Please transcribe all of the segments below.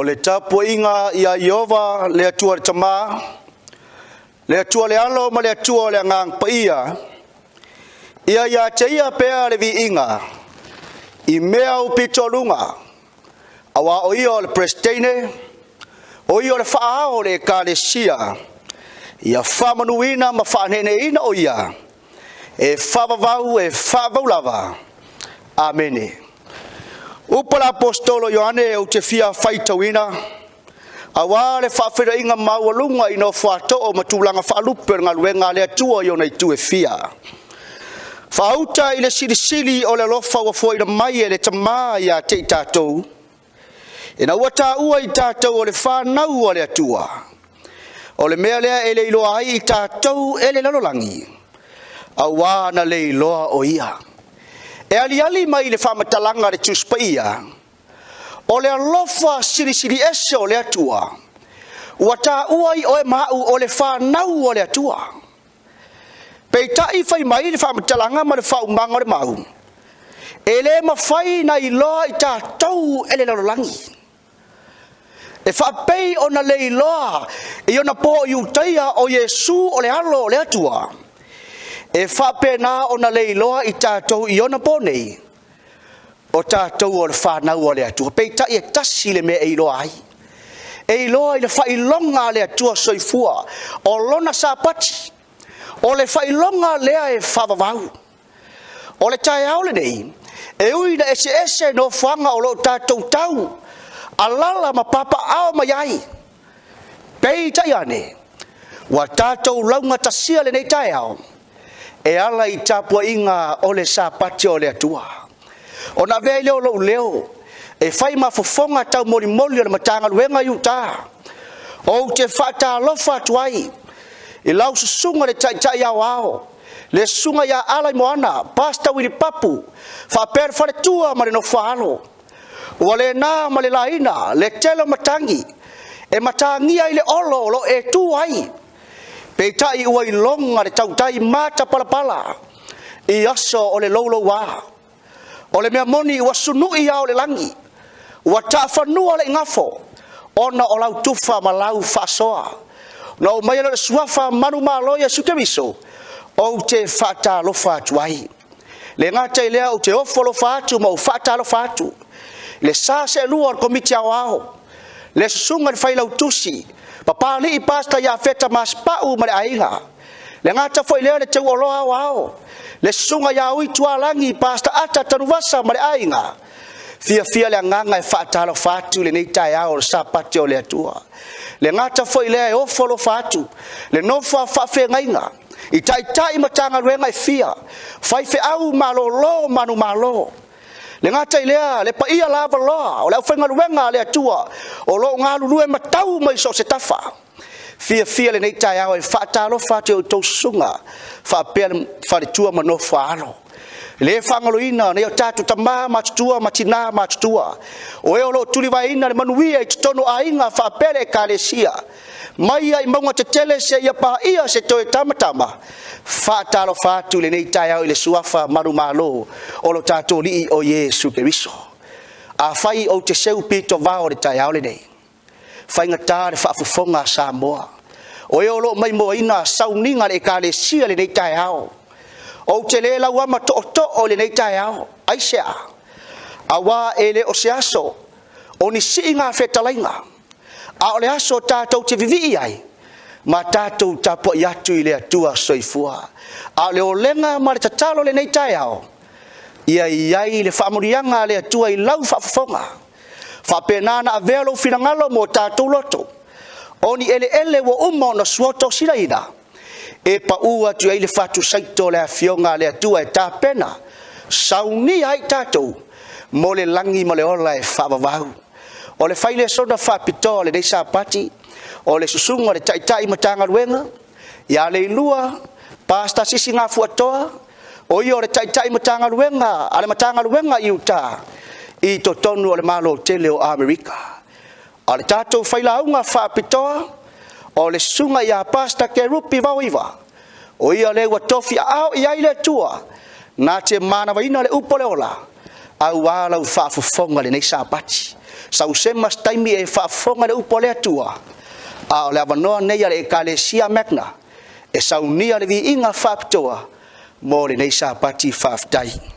O le tapuaiga ia Ieova le Atua le Tama, le Atua le Alo ma le Atua o le Agaga Paia, ia ia te Ia pea le viiga i mea aupito i luga, aua o Ia o le Peresetene, o Ia o le Faa-ao o le Ekalesia, ia faamanuina ma faaneeneeina o Ia e faavavau e faavavau lava. Amene. Upu a le Aposetolo o Ioane, ou te fia faitauina aua le faafeiloaiga maualuga i nofo a too ma tulaga faalupe o le galuega a le Atua i ona itu e fia. Faauta i le Silisili o le alofa ua foaina mai e le Tama ia te i tatou, ina ua taua i tatou o le fanau a le Atua. O le mea lea e le iloa ai i tatou e le lalolagi, auā na le iloa o Ia. E aliali mai i le faamatalaga a le Tusi Paia, o le alofa silisili ese o le Atua ua taua ai oe ma au o le fanau a le Atua. Peitai fai mai le faamatalaga ma le faaumaga o le mau, e le mafai ona iloa i tatou e le lalolagi. E faapei ona le iloa i ona po Iutaia o Iesu o le Alo o le Atua, e faapena ona le iloa i tatou i ona po nei, o tatou o le fanau a le Atua. Peitai e tasi le mea e iloa ai, e iloa i le faailoga a le Atua Soifua o Lona Sapati, o le faailoga lea e faavavau. O le taeao lenei, e ui ina eseese nofoaga o lo o tatou tau alaala ma papaaao mai ai, peitai ane, ua tatou laugatasia lenei taeao e ala i tapuaiga o le Sapati o le Atua. Ona avea ai lea o lou leo e fai ma fofoga taumolimoli o le Matagaluega i uta. Ou te faatalofa atu ai i lau susuga i le Taitai Aoao, le susuga ia Alaimoana Pastor Willy Papu faapea le faletua ma le nofo a alo. Ua le na ma le laina le tele o matagi e matagia ai le olo o lo o e tu ai, peitai ua iloga le tautai matapalapala i aso o le louloua. O le mea moni ua sunui ao o le lagi, ua taafanua le igafo ona o lau tufa ma lau faasoa. Ona oo mai lea i le suafa manumalo o Iesu Keriso, ou te faatalofa atu ai. E le gata i lea ou te ofo alofa atu ma ou faatalofa atu i le sa seelua o le Komiti Aoao, le susuga i le Failautusi Papalii Pastor Iafeta Masepau ma le aiga. E le gata foi i lea o le teuoloa aoao le susuga ia Ui Tualagi Pastor Ata Tanuvasa ma le aiga. E fiafia le agaga e faatalofa atu i lenei taeao o le Sapati o le Atua. E le gata foi i lea e ofo alofa atu le nofo a faafeagaiga i taitai Matagaluega e fia, faifeau malolo manumalo. E le gata i lea le paia lavaloa o le aufaigaluega a le Atua o lo o galulue matau mai so o se tafa. E fiafia lenei taeao e faatalofa atu i a outou susuga faapea le faletua ma nofo a alo. E le faagaloina nai o tatou tama matutua ma tina matutua, o e o lo o tulivaeina le manuia i totonu o aiga faapea le Ekalesia, mai lava i mauga tetele seia paia se toe tamatama. E faatalofa atu i lenei taeao i le suafa manumalo o lo tatou Alii o Iesu Keriso. Afai ou te seu pitovao i le taeao lenei, e faigata le faafofoga a Samoa, o e o lo o maimoaina sauniga a le Ekalesia i lenei taeao. Ou te le lauama tootoo i lenei taeao. Aisea? Aua e le o se aso o ni siiga fetalaiga, a o le aso tatou te vivii ai ma tatou tapuai atu i le Atua Soifua. A o le olega ma le tatalo i lenei taeao, ia i ai le faamanuiaga a le Atua i lau faafofoga, faapena ona avea lou finagalo ma o tatou loto, o ni eleele ua uma ona suatosinaina, e pau atu ai le fatusaito o le Afioga a le Atua e tapena, saunia ai tatou mo le lagi ma le ola e faavavau. O le fai lesona faapitoa o lenei Sapati, o le susuga i le Taitai Matagaluega ia Leilua Pastor Sisigafua, o ia o le Taitai Matagaluega a le Matagaluega i uta i totonu o le Malo tele o Amerika. A o le tatou failauga faapitoa, o le susuga ia Pastor Kerupi Vaoiva, o ia lea ua tofi aao i ai le Atua na te manavaina le upu o le ola aua lau faafofoga i lenei Sapati. Sausema se taimi e faafofoga i le upu a le Atua, a o le avanoa nei a le Ekalesia Magna e saunia le viiga faapitoa mo lenei Sapati. Faafetai.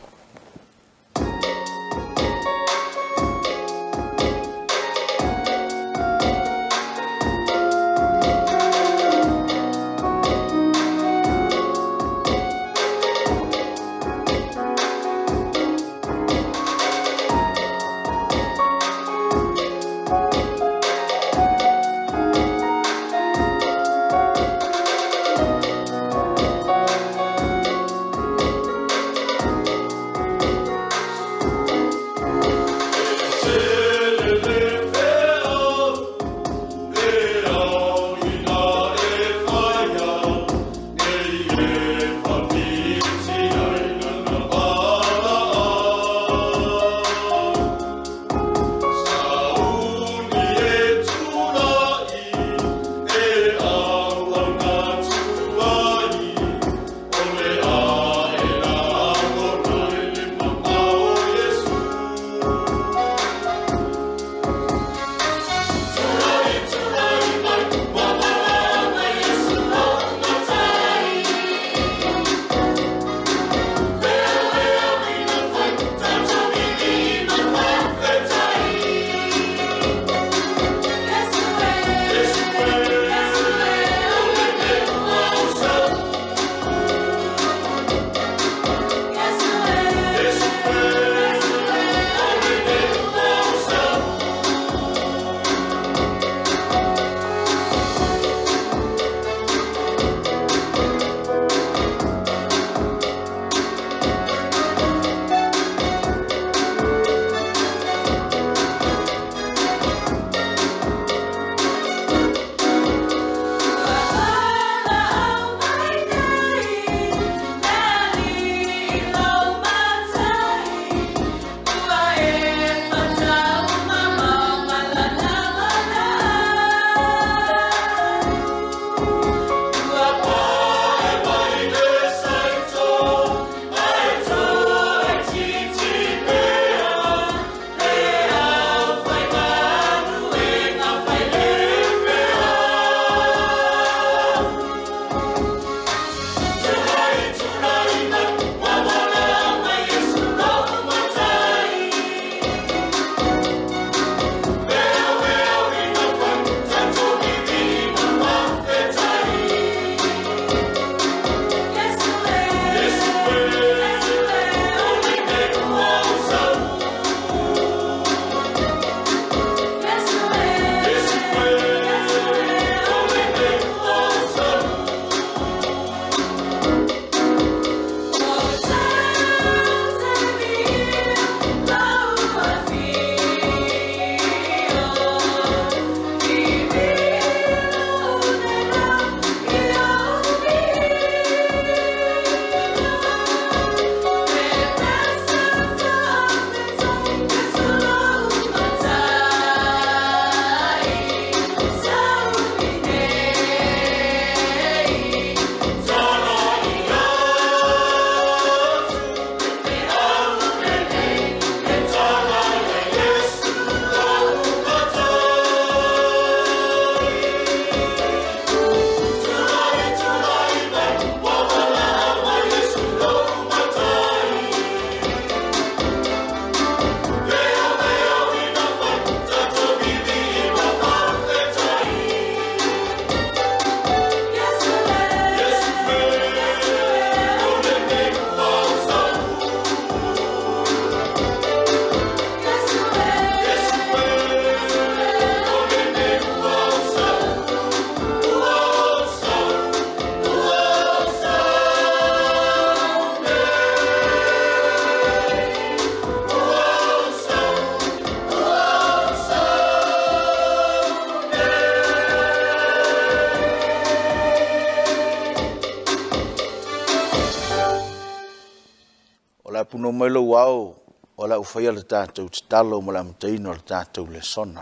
O le a punou mai lou ao o le a ou faia le tatou tatalo mo le amataina o le tatou lesona.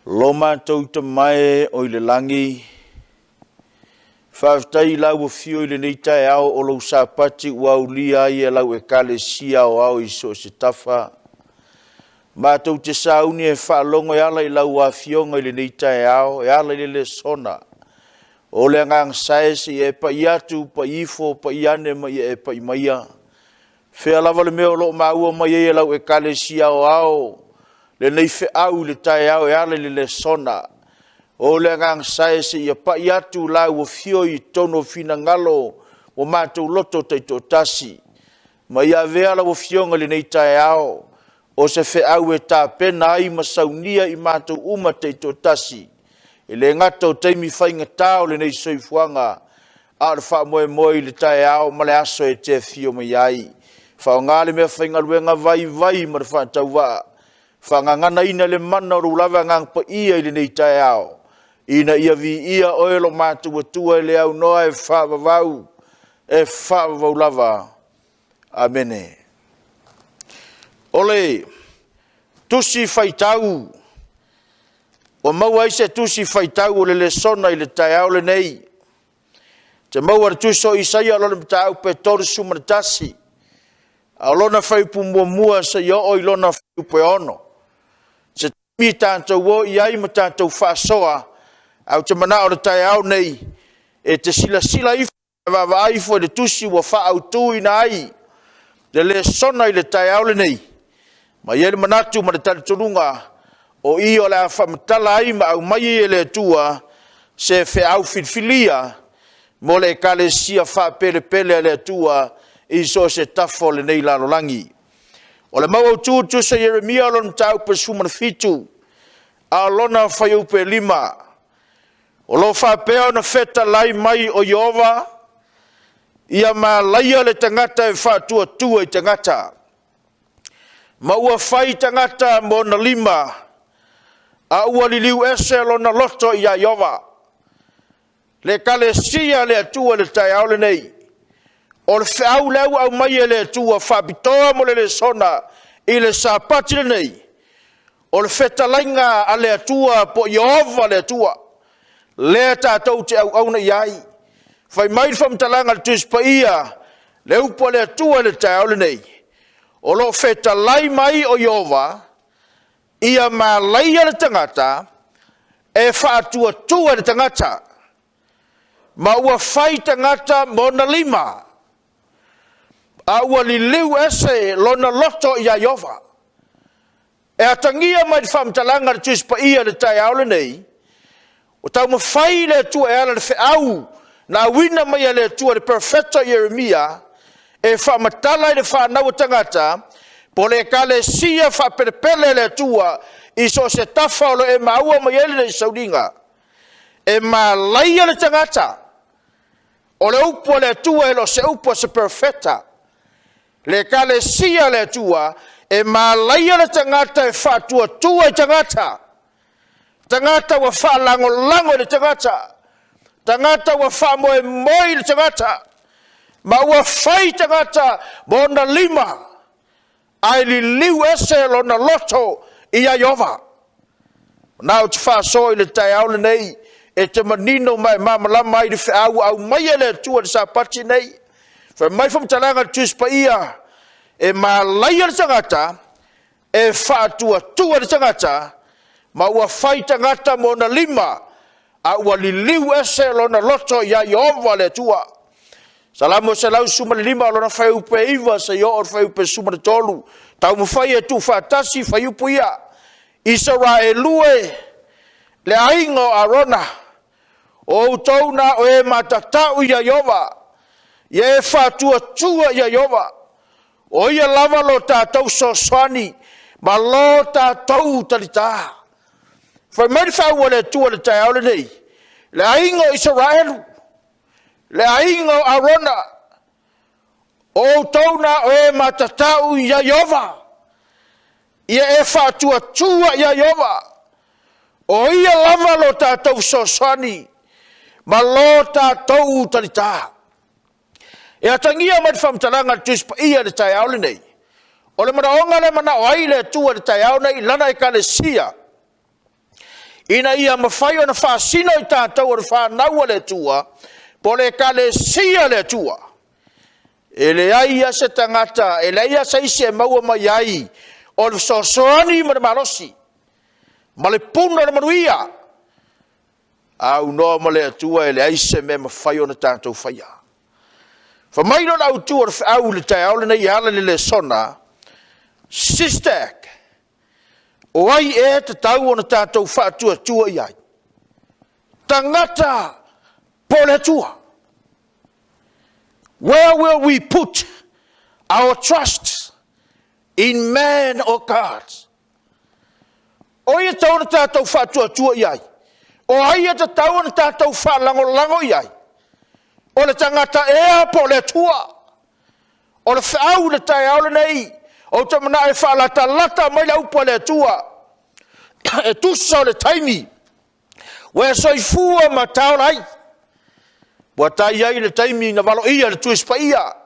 Lo matou Tama e o i le lagi, faafetai i lau afio i lenei taeao o lou Sapati ua aulia ai e lau Ekalesia Aoao i so o se tafa. Matou te sauni e faalogo e ala i lau afioga i lenei taeao, e ala i le lesona. O le agaga sae seia e pai atu, pai ifo, pai ane ma ia e pai maia. Fea lava le mea o lo o maua mai ai e lau ekalesia aoao lenei feau i le taeao e ala i le lesona. O le agaga sae seia pai atu lau afio i totonu o finagalo o matou loto taitoatasi, ma ia avea lau Afioga i lenei taeao o se feau e tapena ai ma saunia i matou uma taitoatasi, e le gata o taimi faigata o lenei soifuaga, a o le faamoemoe i le taeao ma le aso e te afio mai ai. Faaaoga le meafaigaluega vaivai ma le faatauvaa, faagaganaina le mana o lou lava Agaga Paia i lenei taeao, ina ia viia Oe lo matou Atua e le aunoa e faavavau, e faavavau lava. Amene. O le Tusi Faitau ua maua ai se Tusi Faitau o le lesona i le taeao lenei, ou te maua i le Tusi o Isaia lona mataupu e 31, a o lona fuaiupu 1 seia oo i lona fuaiupu e 6. Se taimi tatou o i ai ma tatou faasoa, ae ou te manao i le taeao lenei e te silasila ifo ma vaavaai ifo i le tusi ua faaautuina ai le lesona i le taeao lenei. Ma e i ai le manatu ma le talitonuga, o i o le a faamatala ai ma aumai ai e le Atua se feau filifilia mo le Ekalesia faapelepele a le Atua i so o se tafa o lenei lalolagi. O le mau autu o le tusi a Ieremia o lona mataupu e 17, a o lona fuaiupu e 5, o lo o faapea ona fetalai mai o Ieova, “Ia malaia le tagata e faatuatua i tagata, ma ua fai tagata ma ona lima, a ua liliu ese lona loto ia Ieova.” Le Ekalesia a le Atua i le taeao lenei, o le feau lea ua aumai e le Atua faapitoa mo le lesona i le Sapati lenei, o le fetalaiga a le Atua po o Ieova le Atua, lea tatou te auauna i ai. Fai mai le faamatalaga a le Tusi Paia, le upu a le Atua i le taeao lenei, o lo o fetalai mai o Ieova, ia malaia le tagata e faatuatua i le tagata, ma ua fai tagata ma ona lima, a ua liliu ese lona loto ia Ieova. E atagia mai i le faamatalaga a le Tusi Paia i le taeao lenei, ua taumafai le Atua e ala i le feau na auina mai e le Atua i le perofeta o Ieremia e faamatala i le fanau a tagata, po o le ekalesia faapelepele a le Atua i so o se tafa o lo o e maua mai ai lenei sauniga, e malaia le tagata. O le upu a le Atua e le o se upu a se perofeta. Le Ekalesia a le Atua, e malaia le tagata e faatuatua i tagata, tagata ua faalagolago i le tagata, tagata ua faamoemoe i le tagata, ma ua fai tagata ma ona lima, ae liliu ese lona loto ia Ieova. O lena ou te faasoa i le taeao lenei, e te manino ma e malamalama ai i le feau ua aumai e le Atua i le Sapati lenei. Fai mai le faamatalaga a le Tusi Paia, e malaia le tagata e faatuatua i le tagata, ma ua fai tagata ma ona lima, a ua liliu ese lona loto ia Ieova le Atua. Salamo 115 lona fuaiupu e 9 seia oo i le fuaiupu e 13, taumafai e tuufaatasi fuaiupu ia. Isaraelu e, le aiga o Arona, o outou na o e matatau ia Ieova, ia e faatuatua ia Ieova, o Ia lava lo tatou fesoasoani ma lo tatou talita. Fai mai le feau a le Atua i le taeao lenei, le aiga o Isaraelu, le aiga o Arona, o outou na o e matatau ia Ieova, ia e faatuatua ia Ieova, o Ia lava lo tatou fesoasoani ma lo tatou talita. E atagia mai i le faamatalaga a le Tusi Paia i le taeao lenei, o le manaoga lea e manao ai le Atua i le taeao lenei i lana Ekalesia, ina ia mafai ona faasino i tatou o le fanau a le Atua, po o le Ekalesia a le Atua, e leai lava se tagata e leai lava se isi e maua mai ai O le fesoasoani ma le malosi ma le puna o le manuia, aunoa ma le Atua e leai se mea e mafai ona tatou faia. Fai mai lea o le autu o le feau i le taeao lenei e ala i le lesona, SISTAC, o ai ea e tatau ona tatou faatuatua i ai? Tagata po o le Atua? Where will we put our trust? In man or God? O ai e tatau ona tatou faatuatua i ai? O ai e tatau ona tatou faalagolago i ai? O le tagata ea po o le Atua? O le feau i le taeao lenei, ou te manao e faalatalata mai le upu a le Atua, e tusa o le taimi ua e soifua ma ta ola ai. Ua ta i ai le taimi na valoia e le Tusi Paia,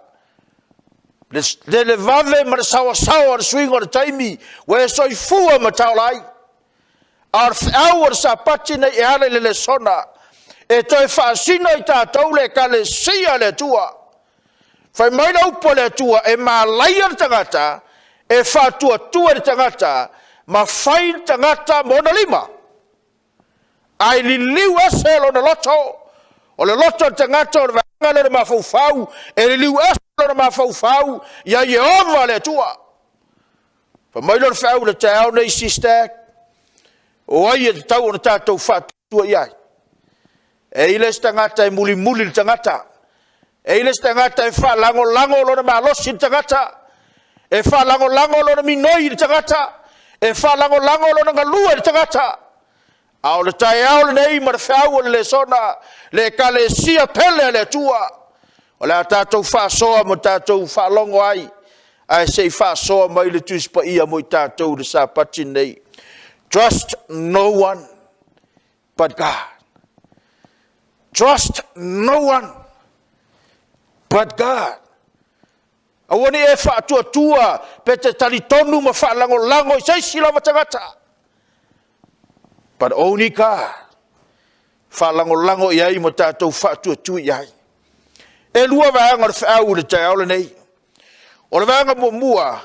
le vave ma le saoasaoa o le suiga o le taimi ua e soifua ma ta ola ai. A o le feau o le Sapati lenei e ala i le lesona, e toe faasino i tatou le Ekalesia a le Atua. Fai mai le upu a le Atua, e malaia le tagata e faatuatua i le tagata, ma fai le tagata ma ona lima, ae liliu ese lona loto. O le loto o le tagata o le vaega lea o le mafaufau, e liliu ese lona mafaufau ia Ieova le Atua. Fai mai lea o le feau i le taeao lenei, sister, o ai e tatau ona tatou faatuatua i ai? E i ai le isi tagata e mulimuli i le tagata, e i ai le isi tagata e faalagolago lona malosi i le tagata, e faalagolago lona minoi i le tagata, e faalagolago lona galue i le tagata. A o le taeao lenei ma le feau o le lesona, le Ekalesia pele a le Atua, o le a tatou faasoa ma tatou faalogo ai, ae se i faasoa mai le Tusi Paia mo i tatou i le Sapati lenei. Trust no one but God. Trust no one but God. Aua ne i e faatuatua pe te talitonu ma faalagolago i se isi lava tagata, but only God. Faalagolago i ai ma tatou faatuatua i ai. E 2 vaega o le feau i le taeao lenei. O le vaega muamua,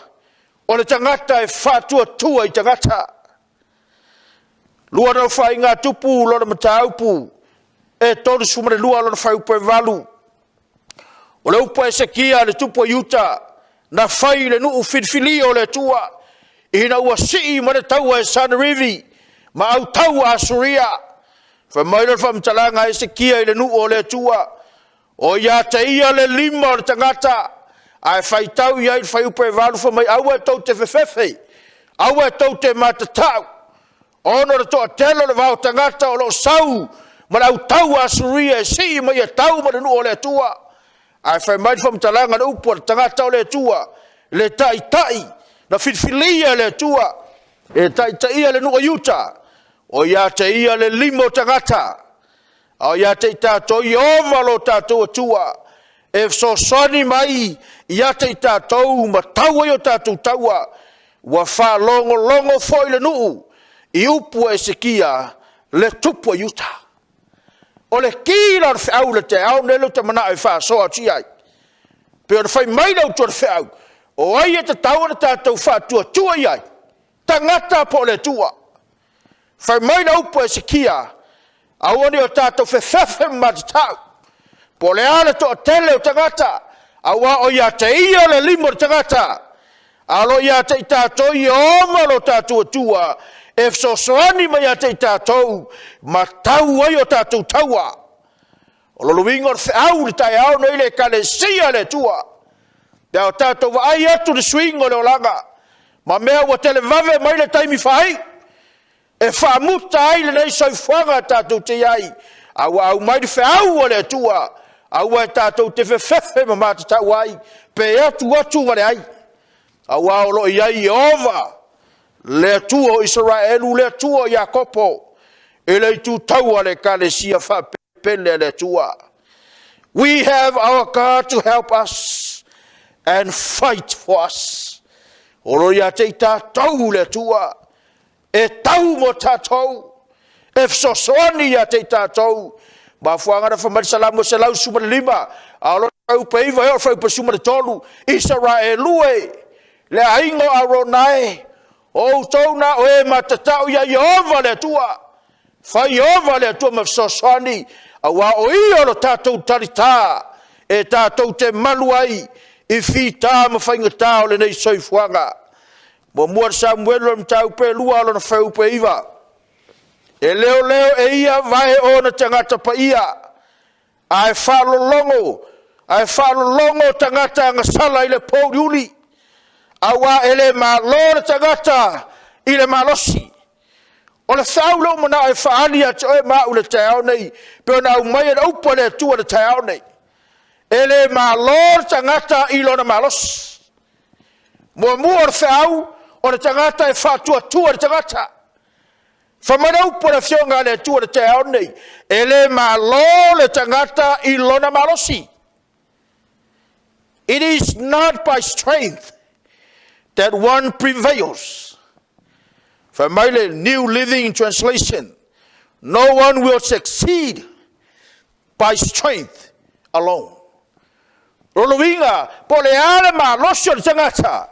o le tagata e faatuatua i tagata. 2 Faigatupu 32 lona fuaiupu 8. O le upu a Esekia le tupu o Iuta, na fai i le nuu filifilia o le Atua, ina ua sii mai le taua e Sanerivi ma autaua Asuria. Fai mai lea o le faamatalaga a Esekia i le nuu o le Atua, “O ia te ia le lima o le tagata,” ae faitau i ai i le fuaiupu 8 fai mai, “Aua tou te fefefe, aua tou te matatau ona o le toatele o le vao tagata o lo o sau ma le autaua Asuria e sii mai e tau ma le nuu o le Atua.” Ae fai mai le faamatalaga i le upu a le tagata o le Atua, le taitai na filifilia e le Atua e taitaia le nuu o Iuta, “O ia te ia le lima o tagata, a o ia te i tatou Ieova lo tatou Atua, e fesoasoani mai ia te i tatou ma tau ai o tatou taua.” Ua faalogologo foi le nuu i upu a Esekia le tupu o Iuta. O le ki la o le feau i le taeao lenei lea ou te manao e faasoa atu i ai, pei ona fai mai le autu o le feau, o ai e tatau ona tatou faatuatua i ai? Tagata po o le Atua? Fai mai le upu a Esekia, aua ne i o tatou fefefe ma matatau po o le a le toatele o tagata, aua o ia te ia le lima o le tagata, a o lo o ia te i tatou Ieova lo tatou Atua, e fesoasoani mai ia te i tatou ma tau ai o tatou taua. O lona uiga o le feau i le taeao lenei le Ekalesia a le Atua, pe a o tatou vaai atu i le suiga o le olaga ma mea ua televave mai le taimi faaiu, e faamuta ai lenei soifuaga tatou te i ai, a ua aumai le feau a le Atua, aua tatou te fefefe ma matatau ai, pe atu atu ma leai, aua o lo o i ai Ieova, le Atua o Isaraelu, le Atua o Iakopo i le itu taua a le Ekalesia faapelepele a le Atua. We have our God to help us and fight for us. O lo o ia te i tatou le Atua e tau mo tatou, e fesoasoani ia te i tatou. O le mafuaaga lea fai mai le Salamo 115, a o lona fuaiupu 9 e oo i le fuaiupu 13, “Isaraelu e, le aiga o Arona e, O outou na o e matatau ia Ieova le Atua, fai Ieova le Atua ma fesoasoani, auā o ia lo tatou talitā e tatou te malu ai i fita ma faigata o lenei soifuaga. 1 Samuelu mataupu e 2 lona fuaiupu e 9. E leoleo e ia vae o ona tagata paia, ae faalologo tagata agasala i le pouliuli, aua e le malo le tagata i le malosi. O le feau lea ua ou manao e faaali ia te oe ma au i le taeao lenei e pei ona aumai e le upu a le Atua i le taeao lenei, e le malo le tagata i lona malosi. Muamua o le feau, o le tagata e faatuatua i le tagata. Fai mai le upu a le Afioga a le Atua i le taeao lenei, e le malo le tagata i lona malosi. It is not by strength that one prevails. Fai mai le New Living Translation, no one will succeed by strength alone. O lona uiga, po o le a le malosi o le tagata,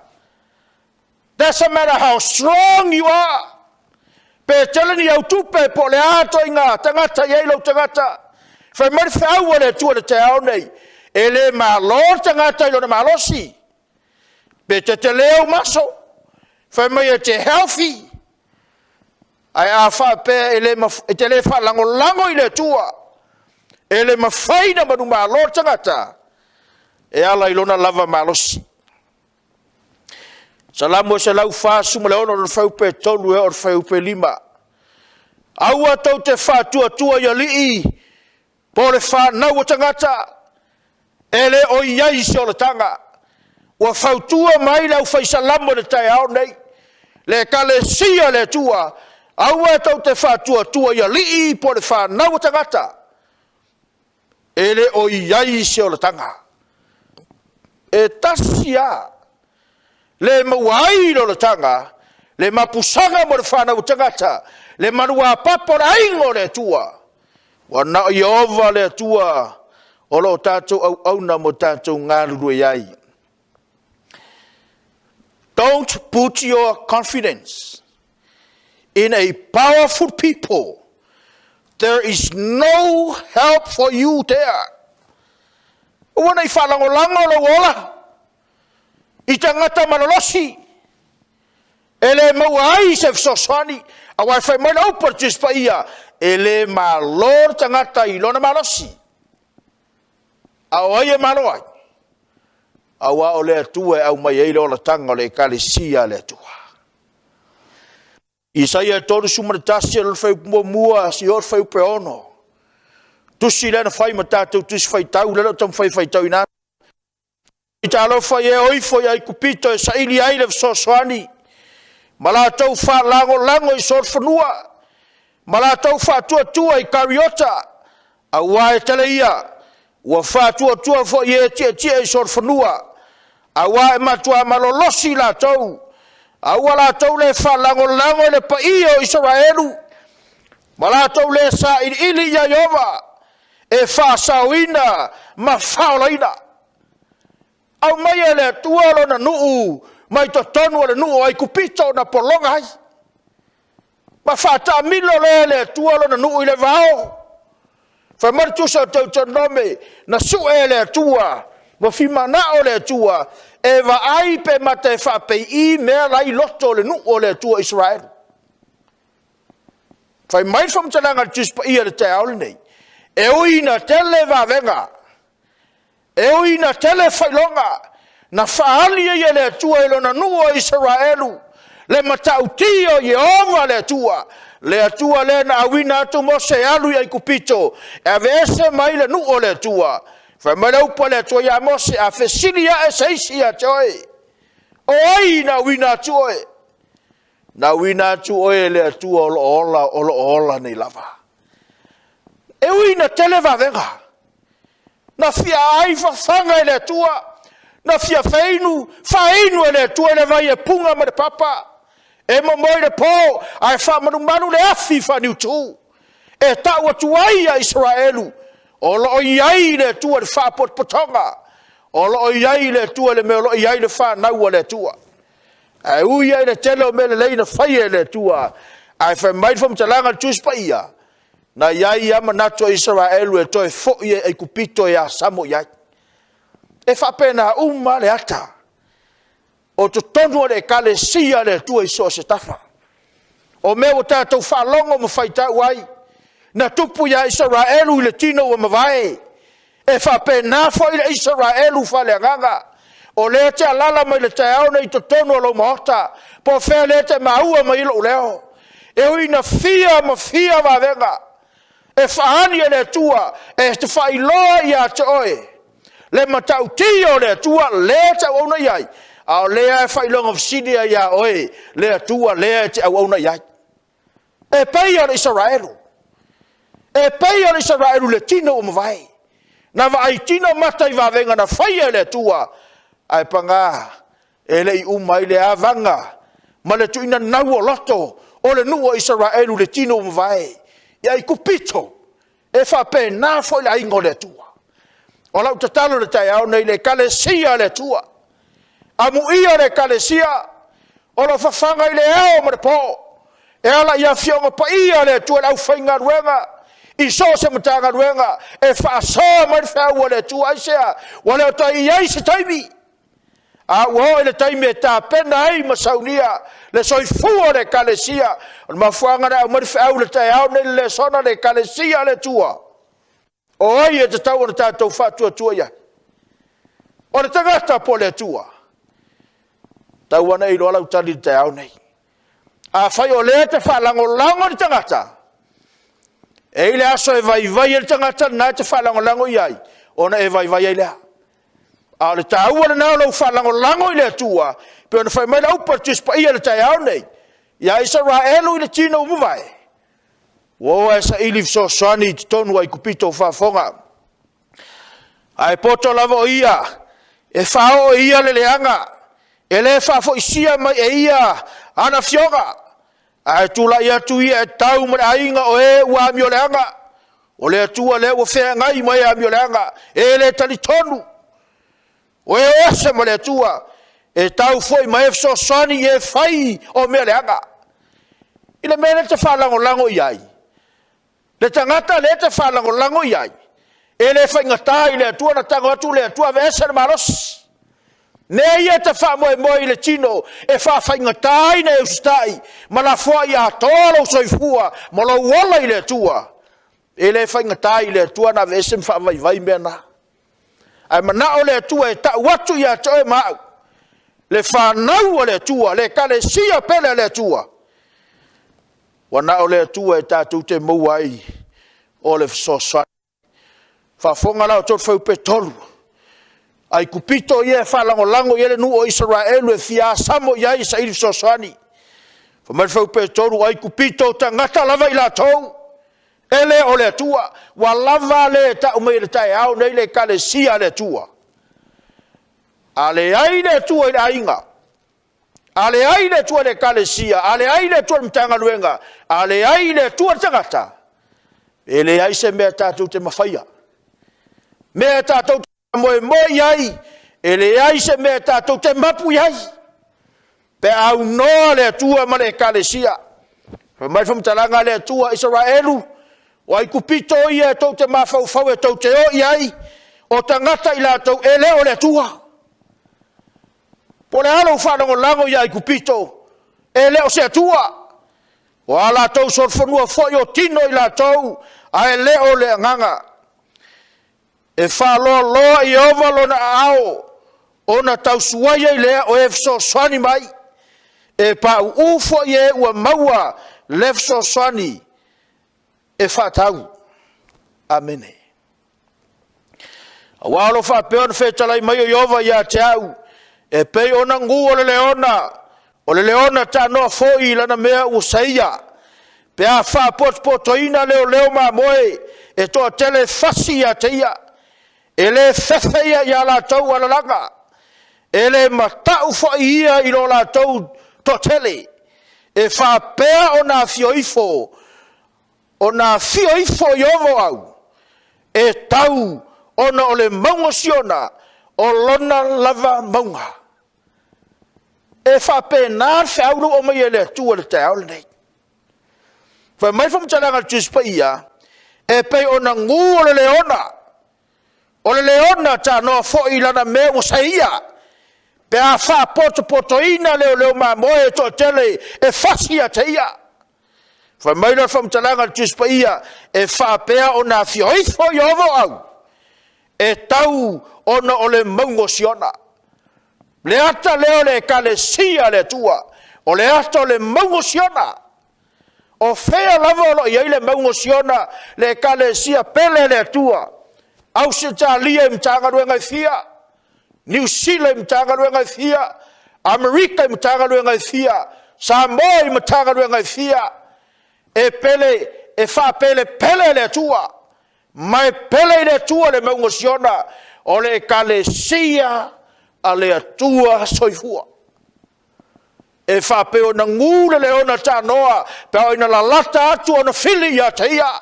doesn't matter how strong you are, pe tele ni au tupe po o le a ituaiga tagata e i ai lou tagata, fai mai le feau a le Atua i le taeao lenei, e le malo le tagata i lona malosi, pe tetele ou maso, fai mai e te healthy, ae a faapea e te le faalagolago i le Atua, e le mafai ona manumalo le tagata e ala i lona lava malosi. Salamo 146 lona fuaiupu e 3 e oo i le fuaiupu e 5. Aua tou te faatuatua i alii po o le fanau a tagata, e le o i ai se olataga. Ua fautua mai le aufai Salamo i le taeao lenei, le Ekalesia a le Atua, aua tou te faatuatua i alii po o le fanau a tagata, e le o i ai se olataga. E tasi lava le maua ai le olataga, le mapusaga mo le fanau a tagata, le maluapapa o le aiga o le Atua, ua na o Ieova le Atua o lo o tatou auauna ma tatou galulue ai. Don't put your confidence in a powerful people. There is no help for you there. Aua ne i faalagolago lou ola i tagata malolosi e le maua ai se fesoasoani, aua fai mai le upu a le Tusi Paia, e le malo le tagata i lona malosi. A o ai e malo ai? Aua o le Atua e aumai ai le olataga o le Ekalesia a le Atua. Isaia 31 lona fuaiupu 1 seia oo i le fuaiupu e 6, tusi lea na fai ma tatou Tusi Faitau, lea o le a ou taumafai e faitauina atu. Talofa e o ifo i Aikupito e saili ai le fesoasoani, ma latou faalagolago i solofanua ma latou faatuatua i kariota, aua e tele ia. Ua faatuatua foi e tietie i solofanua, aua e matua malolosi i latou, a ua latou le faalagolago i le paia o Isaraelu, ma latou le sailiili ia Ieova e faasaoina ma faaolaina. Aumai e le Atua lona nuu mai totonu o le nuu o Aikupito na pologa ai, ma faataamilo lea e le Atua lona nuu i le vao. Fai mai le tusi a le Teutonome, na sue e le Atua, ua fia manao le Atua e vaai pe mata e faapei mea la e i loto o le nuu o le Atua o Isaraelu. Fai mai le faamatalaga a le Tusi Paia i le taeao lenei, e ui ina tele vavega, e ui ina tele faailoga, na faaali ai e le Atua i lona nuu o Isaraelu le matautia o Ieova le Atua, le Atua lea na auina atu Mose e alu i Aikupito e aveese mai le nuu o le Atua. Fai mai le upu a le Atua ia Mose, a fesili ae se isi ia te oe, o ai na auina atu oe? Na auina atu oe e le Atua o lo o ola o lo o ola nei lava. E ui ina tele vavega, na fia ai fafaga e le Atua, na fia feinu, faainu e le Atua le vai e puna ma le papa, e momoe i le po ae faamalumalu le afi faaniutu, e tau atu ai a Isaraelu, o lo o i ai le Atua i le faapotopotoga, o lo o i ai le Atua i le mea o lo o i ai le fanau a le Atua. Ae ui lava i le tele o mea lelei na faia e le Atua, ae fai mai le faamatalaga a le Tusi Paia, na i ai lava manatu o Isaraelu e toe foi i Aikupito e asamo i ai. E faapena uma lava le ata o totonu o le Ekalesia a le Atua i so o se tafa. O mea ua tatou faalogo ma faitau ai, na tupu ia Isaraelu i le tino ua mavae, e faapena foi le Isaraelu faaleagaga. O lea e te alaala mai le taeao lenei i totonu o lou maota, po o fea lea e te maua mai ai lou leo, e ui ina fia ma fia vavega e faaali e le Atua e te faailoa ia te oe le matautia o le Atua lea e te auauna i ai, a o lea e faailoga fesili lava ia oe le Atua lea e te auauna i ai. E pei o le Isaraelu, e pei o le Isaraelu i le tino ua mavae, na vaai tino mata i vavega na faia e le Atua, ae paga, e le i uma ai lea vaga ma le tuuina nau o loto o le nuu o Isaraelu i le tino ua mavae i Aikupito. E faapena foi le aiga o le Atua. O lau tatalo i le taeao lenei i le Ekalesia a le Atua, amuia le Ekalesia o lo o fafaga i le ao ma le po e ala i Afioga Paia a le Atua i le aufaigaluega i so o se Matagaluega e faasoa mai le feau a le Atua. Aisea? Ua le o toe i ai se taimi, a ua oo i le taimi e tapena ai ma saunia le soifua o le Ekalesia. O le mafuaaga lea e aumai le feau i le taeao lenei i le lesona le Ekalesia a le Atua. O ai e tatau ona tatou faatuatua i ai? O le tagata po o le Atua? E tatau lava ona e iloa lau tali i le taeao lenei. Afai o lea e te faalagolago i le tagata, e i ai le aso e vaivai ai le tagata lena e te faalagolago i ai, ona e vaivai ai lea. A o le taua lena o lou faalagolago i le Atua, e pei ona fai mai le upu a le Tusi Paia i le taeao lenei, ia Isaraelu i le tino ua mavae, ua o lava e saili fesoasoani i totonu o Aikupito o faafofoga. Ae poto lava o ia e faaoo e ia le leaga, e le faafoisia mai e ia ana afioga, ae tulai atu ia e tau ma le aiga o e ua amioleaga. O le Atua lea ua feagai ma e amioleaga, e le talitonu, o e o ese ma le Atua, e tau foi ma e fesoasoani i e fai o mea leaga. I le mea lea e te faalagolago i ai, le tagata lea e te faalagolago i ai, e le faigata i le Atua ona tago atu le Atua aveese le malosi. Mea ia e te faamoemoe i le tino e faafaigata ai ona e usitai ma lafoai atoa lou soifua ma lou ola i le Atua, e le faigata i le Atua ona aveese ma faavaivai mea na. Ae manao le Atua e tau atu ia te oe ma au, le fanau a le Atua, le Ekalesia pele a le Atua, ua na o le Atua e tatou te maua ai o le fesoasoani. Faafofoga la outou i le Fuaiupu 3, Aikupito ia e faalagolago i ai le nuu o Isaraelu e fia asamo i ai e saili fesoasoani. Fai mai le Fuaiupu 3, o Aikupito o tagata lava i latou, e le o le Atua. Ua lava a le tau mai i le taeao lenei le Ekalesia a le Atua. A leai le Atua i le aiga, a leai le Atua i le Ekalesia, a leai le Atua i le Matagaluega, a leai le Atua i le tagata, e leai se mea tatou te mafaia, mea tatou te faamoemoe i ai, e leai se mea tatou te mapu i ai pe a aunoa le Atua ma le Ekalesia. Fai mai le faamatalaga a le Atua, Isaraelu, o Aikupito ia tou te mafaufau tou te o i ai, o tagata i latou e le o le Atua. Po o le a lou faalagolago ia Aikupito, e le o se Atua. O a latou solofanua foi o tino i latou ae le o le agaga. E faaloaloa Ieova lona aao ona tausuai ai lea o e fesoasoani mai, e pauu foi e ua maua le fesoasoani e faatau. Amene. Aua o lo o faapea ona fetalai mai o Ieova ia te au, e pei ona gu o le leona, o le leona taanoa foi i lana mea ua saia, pe a faapotopotoina leoleo mamoe e toatele e fasi ia te ia, e le fefe ia i a latou alalaga, e le matau foi ia i lo latou toatele. E faapea ona afio ifo Ieova o au e tau ona o le mauga o Siona, o lona lava mauga. E faapena le feau lea ua aumai e le Atua i le taeao lenei. Fai mai le faamatalaga a le Tusi Paia, e pei ona gu o le leona, o le leona tanoa foi i lana mea ua saia, pe a faapotopotoina leoleo mamoe e toatele e fasi ia te ia. Fai mai lea o le faamatalaga a le Tusi Paia, e faapea ona afio ifo Ieova o au, e tau ona o le mauga o Siona. O le ata lea o le Ekalesia a le Atua, o le ata o le mauga o Siona. O fea lava o lo o i ai le mauga o Siona, le Ekalesia pele a le Atua? Ausetalia i Matagaluega e fia, Niu Sila i Matagaluega e fia, Amerika i Matagaluega e fia, Samoa i Matagaluega e fia, e pele, e faapelepele e le Atua, ma e pele i le Atua le mauga o Siona, o le Ekalesia a le Atua soifua. E faapei ona gu le leona tanoa pe a oo ina lalata atu ona fili ia te ia,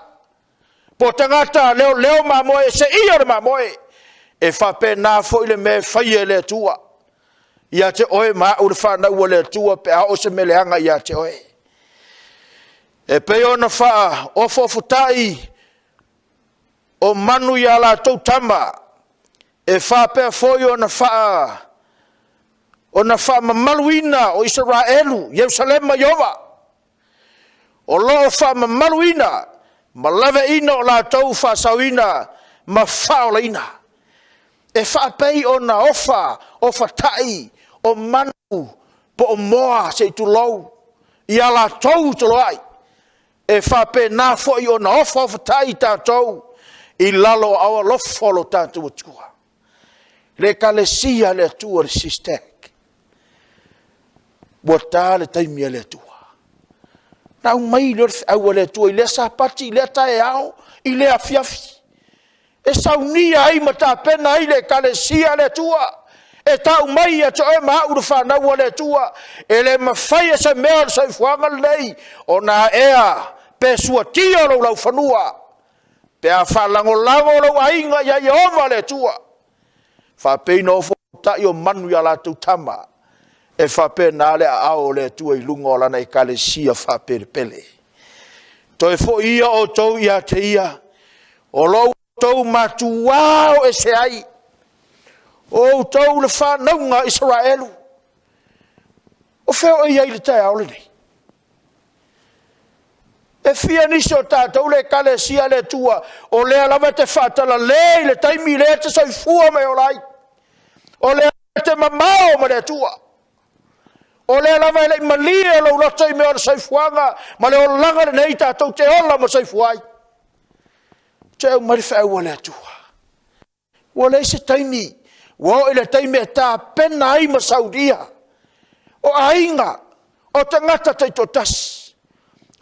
po o tagata leoleo mamoe e seia le mamoe. E faapena foi le mea e faia e le Atua ia te oe ma au le fanau a le Atua pe a oo se mea leaga ia te oe. E pei ona faaofaofotai o manu i a latou tama, e faapea foi ona faamamaluina o Isaraelu, Ierusalema i Ieova, o lo o faamamaluina ma laveaiina o latou faasaoina ma faaolaina. E faapei ona ofa ofatai o manu po o moa se i tulou i a latou toloai, e faapena foi ona ofaofatai i tatou i lalo o aao alofa o lo tatou Atua. Le Ekalesia a le Atua o le SISTAC, ua ta le taimi a le Atua, ona aumai lea o le feau a le Atua i lea Sapati, lea taeao, i lea afiafi, e saunia ai ma tapena ai le Ekalesia a le Atua, e tau mai ia te oe ma au le fanau a le Atua. E le mafai e se mea o le soifuaga lenei ona aea pe suatia lou laufanua pe a faalagolago lou aiga ia Ieova le Atua. E faapei ona ofaofatai o manu i a latou tama, e faapena le aao o le Atua i luga o lana Ekalesia faapelepele. Toe foi ia outou ia te Ia, o lo outou matuá o ese ai, o outou le fanauga a Isaraelu. O fea o e i ai i le taeao lenei? E fia nisi o tatou le Ekalesia a le Atua o lea lava e te faatalale i le taimi lea e te soifua ma e ola ai, o lea e te mamao ma le Atua, o lea lava e le i malie lou loto i mea o le soifuaga ma le olaga lenei tatou te ola ma soifua ai. Toe aumai le feau a le Atua, ua leai se taimi, ua oo i le taimi e tapena ai ma saunia o aiga, o tagata taitoatasi,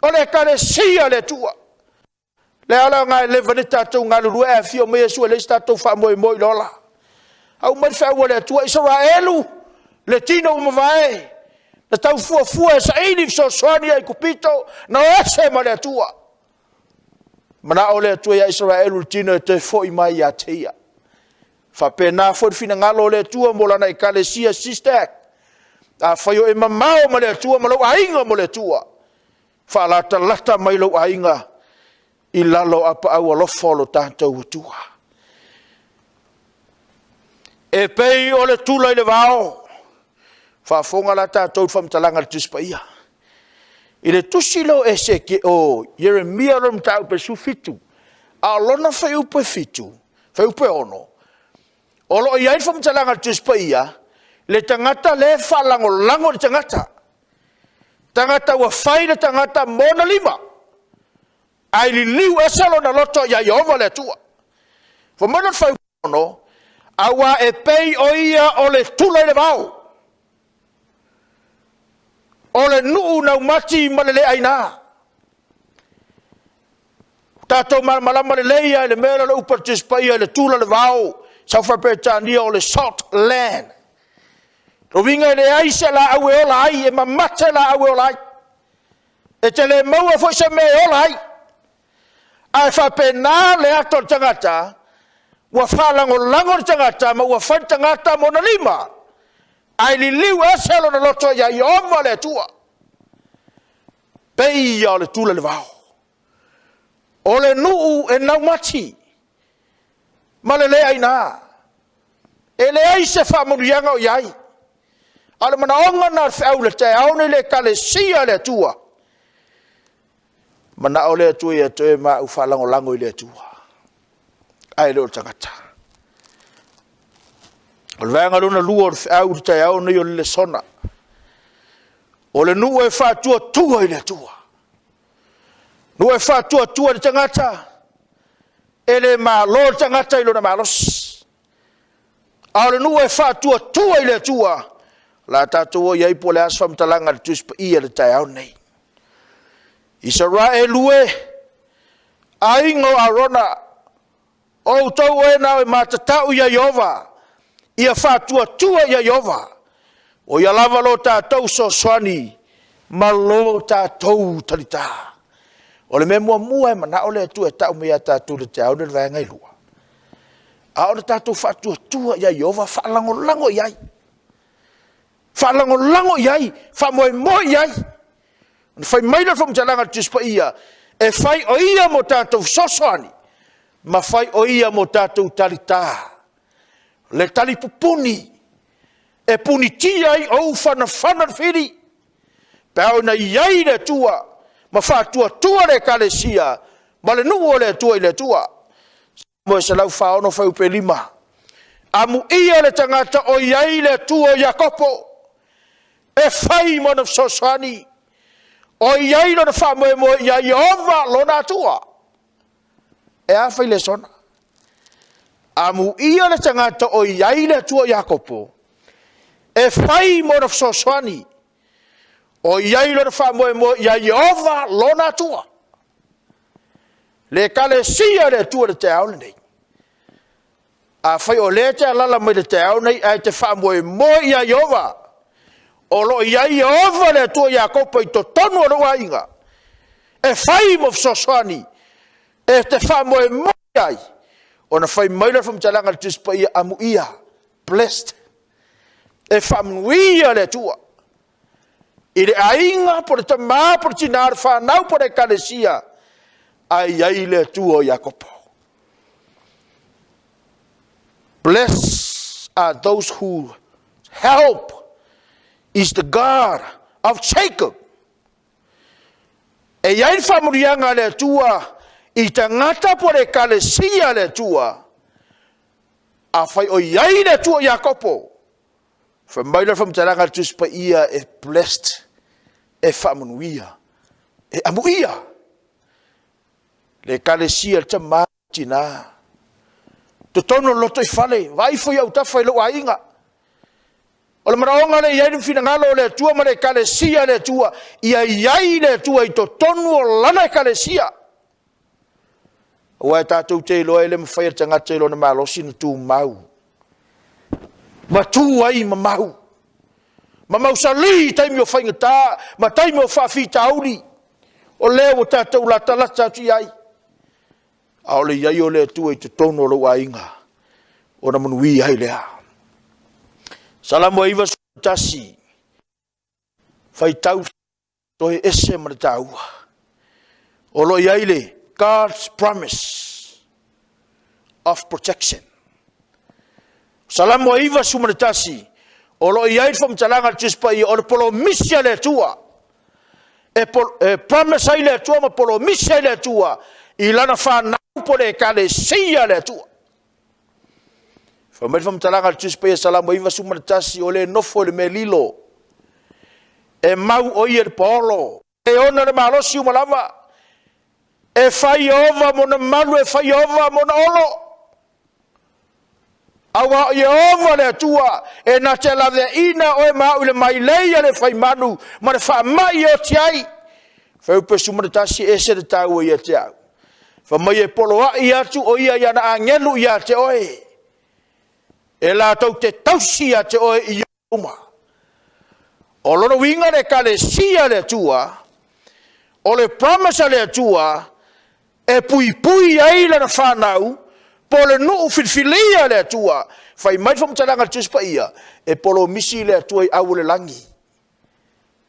o le Ekalesia a le Atua. O le a le aoga e leva ai le tatou galulue ae afio mai Iesu e leai se tatou faamoemoe i le ola. Aumai le feau a le Atua, Isaraelu, le tino ua mavae, na tau fuafua e saili fesoasoani i Aikupito, na o ese ma le Atua. Manao le Atua ia Isaraelu le tino e toe foi mai ia te Ia. E faapena foi le finagalo o le Atua mo lana Ekalesia SISTAC, afai o e mamao ma le Atua ma lou aiga ma le Atua, faalatalata mai lou aiga i lalo o apaau alofa o lo tatou Atua. E pei o le tula i le vao, faafofoga la tatou i le faamatalaga a le Tusi Paia. I le tusi lea o Ieremia lona mataupu e 17, a o lona fuaiupu e 6, o lo o i ai le faamatalaga a le Tusi Paia, le tagata lea e faalagolago i le tagata, tagata ua fai le tagata ma ona lima, ae liliu ese lona loto ia Ieova le Atua. Fai mai le fuaiupu 6, aua e pei o ia o le tula i le vao, o le nuu raumati ma le le aina. Ua tatou malamalama lelei lava i le mea lea o le upu a le Tusi Paia i le tula i le vao, sau faa-Peretania o le salt land. O lona uiga e leai se laau e ola ai, e mamate laau e ola ai. E te le maua foi se mea e ola ai. Ae faapena le ata o le tagata, ua faalagolago le tagata ma ua fai le tagata ma ona lima Ae liliu ese lona loto ia Ieova le Atua, pei o le tula i le vao. O le nuu e naumati ma le le aina, e leai se faamanuiaga o i ai. A o le manaoga lena o le feau i le taeao lenei i le Ekalesia a le Atua, manao le Atua ia te oe ma au, faalagolago i le Atua, ae le o le tagata. O le vaega lona lua o le feau i le taeao lenei o le lesona, o le nuu e faatuatua i le Atua. Nuu e faatuatua i le tagata, e le malo le tagata i lona malosi. A o le nuu e faatuatua i le Atua, o le a tatou o i ai po o le a se faamatalaga a le Tusi Paia i le taeao lenei. Isaraelu e, aiga o Arona, o outou e na o matatau ia Ieova, ia faatuatua ia Ieova, o Ia lava lo tatou fesoasoani ma lo tatou talita. O le mea muamua e manao le Atua e tau mai ia tatou i le taeao lenei o le vaega e 2, a o le tatou faatuatua ia Ieova, faalagolago i ai, faalagolago i ai, faamoemoe i ai. Ona fai mai lea o le faamatalaga a le Tusi Paia, e fai o Ia mo tatou fesoasoani, ma fai o Ia mo tatou talita. Le talipupuni, e punitia ai ou fanafana i le fili, pe a oo ina i ai le Atua ma faatuatua le Ekalesia ma le nuu o le Atua i le Atua. Salamo 146 5, Amuia le tagata o i ai le Atua o Iakopo, e fai ma ona fesoasoani, o i ai lona faamoemoe ia Ieova lona Atua. E a fai lesona? Amuia le tagata o i ai le Atua o Iakopo, e fai ma ona fesoasoani, o i ai lona faamoemoe ia Ieova lona Atua. Le Ekalesia a le Atua i le taeao lenei, afai o lea e te alaala mai i le taeao lenei ae te faamoemoe ia Ieova, o lo o i ai Ieova le Atua o Iakopo i totonu o lou aiga, e fai ma fesoasoani, e te faamoemoe i ai, ona fai mai lea o le faamatalaga a le Tusi Paia, amuia, blessed, e faamanuia le Atua i le aiga po o le tama po o le tina, le fanau po o le ekalesia, ae i ai le Atua o Iakopo. Bless are those who help is the God of Jacob. E i ai le faamanuiaga a le Atua i tagata po o le ekalesia a le Atua, afai o i ai le Atua o Iakopo, fai mai lea o le faamatalaga a le Tusi Paia, e blessed, e faamanuia, e amuia le ekalesia, le tama, le tina, totonu o le lotoifale, vaai ifo i autafa i lou aiga. O le manaoga lea e i ai le finagalo o le Atua ma le ekalesia a le Atua, ia i ai le Atua i totonu o lana ekalesia. Aua e tatou te iloa e le mafai e le tagata i lona malosi ona tumau, ma tu ai ma mau, ma mausali i taimi o faigata ma taimi o faafitauli, o lea ua tatou latalata atu i ai. A o le i ai o le Atua i totonu o lou aiga, ona manuia ai lea. Salamo 91, faitau toe ese ma le taua. O lo o i ai le God's promise of protection. Salamo 91, o lo o i ai le faamatalaga a le Tusi Paia, o le polomisi a le Atua. E promise ai le Atua ma polomisi ai le Atua i lana fanau po o le ekalesia a le Atua. Fai mai le faamatalaga a le Tusi Paia Salamo 91, o le nofo i le mea lilo, e mau o ia i le paolo, e ona le malosi uma lava, e fai Ieova mona malu, e fai Ieova mona olo. Aua o Ieova le Atua e na te laveaiina oe ma au i le mailei a le faimanu ma le faamai e oti ai. Fuaiupu 11, e ese le taua ia te au. Fai mai e poloai atu o ia i ana agelu ia te oe, e latou te tausi ia te oe i uma. O lona uiga le ekalesia a le Atua, o le promise a le Atua, e puipui ai lana fanau, Po o le nuu filifilia e le Atua. Fai mai le faamatalaga a le Tusi Paia, e polomisi le Atua i au o le lagi,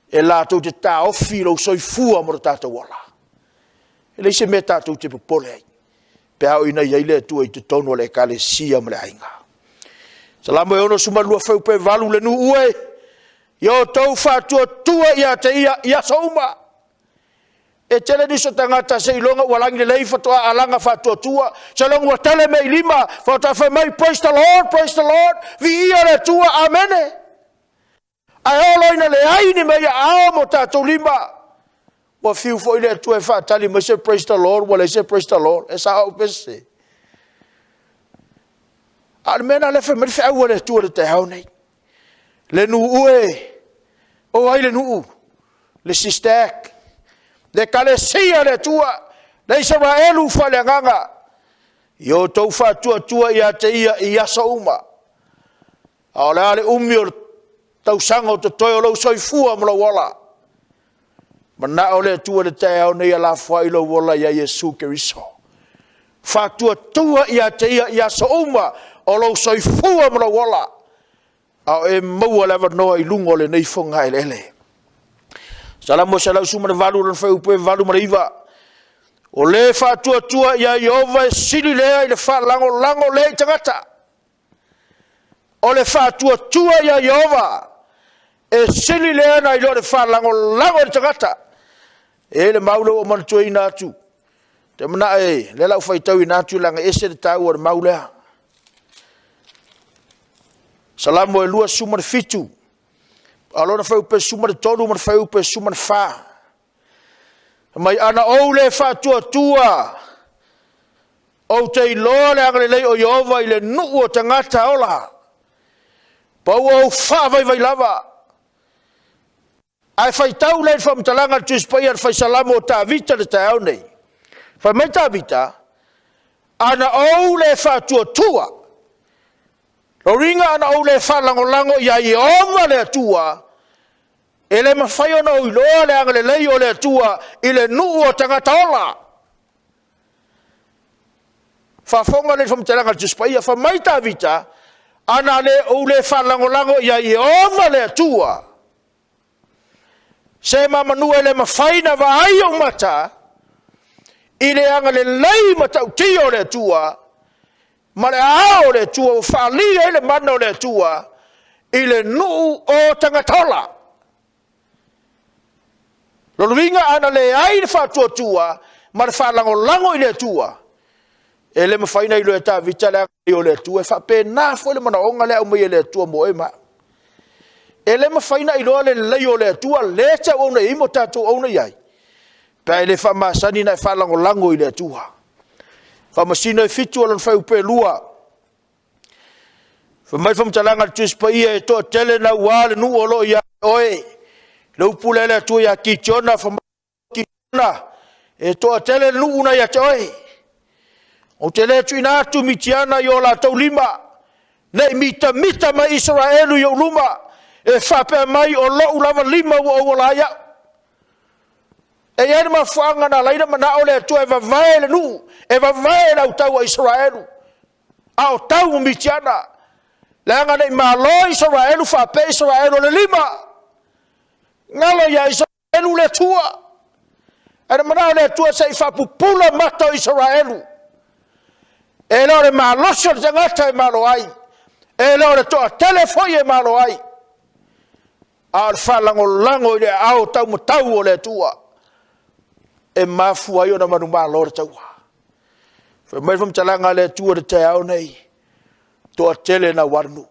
e latou te taofi lou soifua ma lo tatou ola. E leai se mea tatou te popole ai, pe a oo ina i ai le Atua i totonu o le ekalesia ma le aiga. Salamo 62 fuaiupu 8, le nuu e, ia outou faatuatua ia te ia i aso uma. E tele nisi o tagata seiloga ua lagilelei faatoa alaga faatuatua, seiloga ua tele mea i lima faatoa fai mai, praise the Lord, praise the Lord, viia le Atua, amene. Ae oo loa ina leai ni mea i aao ma o tatou lima, ua fiu foi le Atua e faatali mai se praise the Lord, ua leai se praise the Lord. E sao au pe sese? A o le mea lena o lea e fai mai le feau a le Atua i le taeao lenei. Le nuu e, o ai le nuu? Le SISTAC, le ekalesia a le Atua, le Isaraelu faaleagaga. Ia outou faatuatua ia te ia i aso uma, a o le a le umi o tausaga o totoe o lou soifua ma lou ola? Manao le Atua i le taeao lenei ia lafoai lou ola ia Iesu Keriso. Faatuatua ia te Ia i aso uma o lou soifua ma lou ola, a o e maua le avanoa i luga o lenei fogaeleele. Salamo 118, lona fuaiupu e 8 ma le 9. O le faatuatua ia Ieova e sili lea i le faalagolago lea i tagata. O le faatuatua ia Ieova e sili lea nai lo le faalagolago i le tagata. E i ai le mau lea ua ou manatuaina atu, ou te manao, o lea o le a ou faitauina atu leaga e ese le taua o le mau lea. Salamo e 27, a o lona fuaiupu e 13 ma le fuaiupu e 14. Fai mai, ana ou le faatuatua, ou te iloa le agalelei o Ieova i le nuu o tagata ola, pa ua ou faavaivai lava. Ae faitau lea i le faamatalaga a le Tusi Paia a le Fai Salamo o Tavita i le taeao lenei. Fai mai Tavita, ana ou le faatuatua, lona uiga ana ou le faalagolago ia Ieova le Atua, e le mafai ona ou iloa le agalelei o le Atua i le nuu o tagata ola. Faafofoga lelei i le faamatalaga a le Tusi Paia, fai mai Tavita, ana ou le faalagolago ia Ieova le Atua, se ma manu e le mafai ona vaai ou mata i le agalelei matautia o le Atua ma le ao o le Atua ua faaalia ai le mana o le Atua i le nuu o tagata ola. Lona uiga ana leai le faatuatua ma le faalagolago i le Atua, e le mafai ona iloa e Tavita le agalelei o le Atua. E faapena foi le manaoga lea e aumai e le Atua mo oe ma au. E le mafai ona iloa le lelei o le Atua lea e te auauna i ai ma tatou auauna i ai, pe a e le faamasani ona e faalagolago i le Atua. Faamasino e 7 lona fuaiupu e 2. Fai mai le faamatalaga a le Tusi Paia, e toatele naua le nuu o lo o ia te oe. Le upu lea a le Atua ia Kitiona, fai mai Kitiona, e toatele le nuu na ia te oe. Ou te le tuuina atu Mitiana i o latou lima, ne i mitamita mai Isaraelu i ou luma, e faapea mai, o lou lava lima ua ou ola ai au. E i ai le mafuaaga na ala ai ona manao le Atua e vavae le nuu, e vavae le autao a Isaraelu, a o tau ma Mitiana. Leaga ne i malo Isaraelu faapea Isaraelu o le lima, galo ia Isaraelu le Atua. Ae na manao le Atua se i faapupula mata o Isaraelu, e le o le malosi o le tagata e malo ai, e le o le toatele foi e malo ai, a o le faalagolago i le aao taumatau o le Atua e mafua ai ona manumalo le taua. Fai mai le faamatalaga a le Atua i le taeao lenei, e toatele naua le nuu,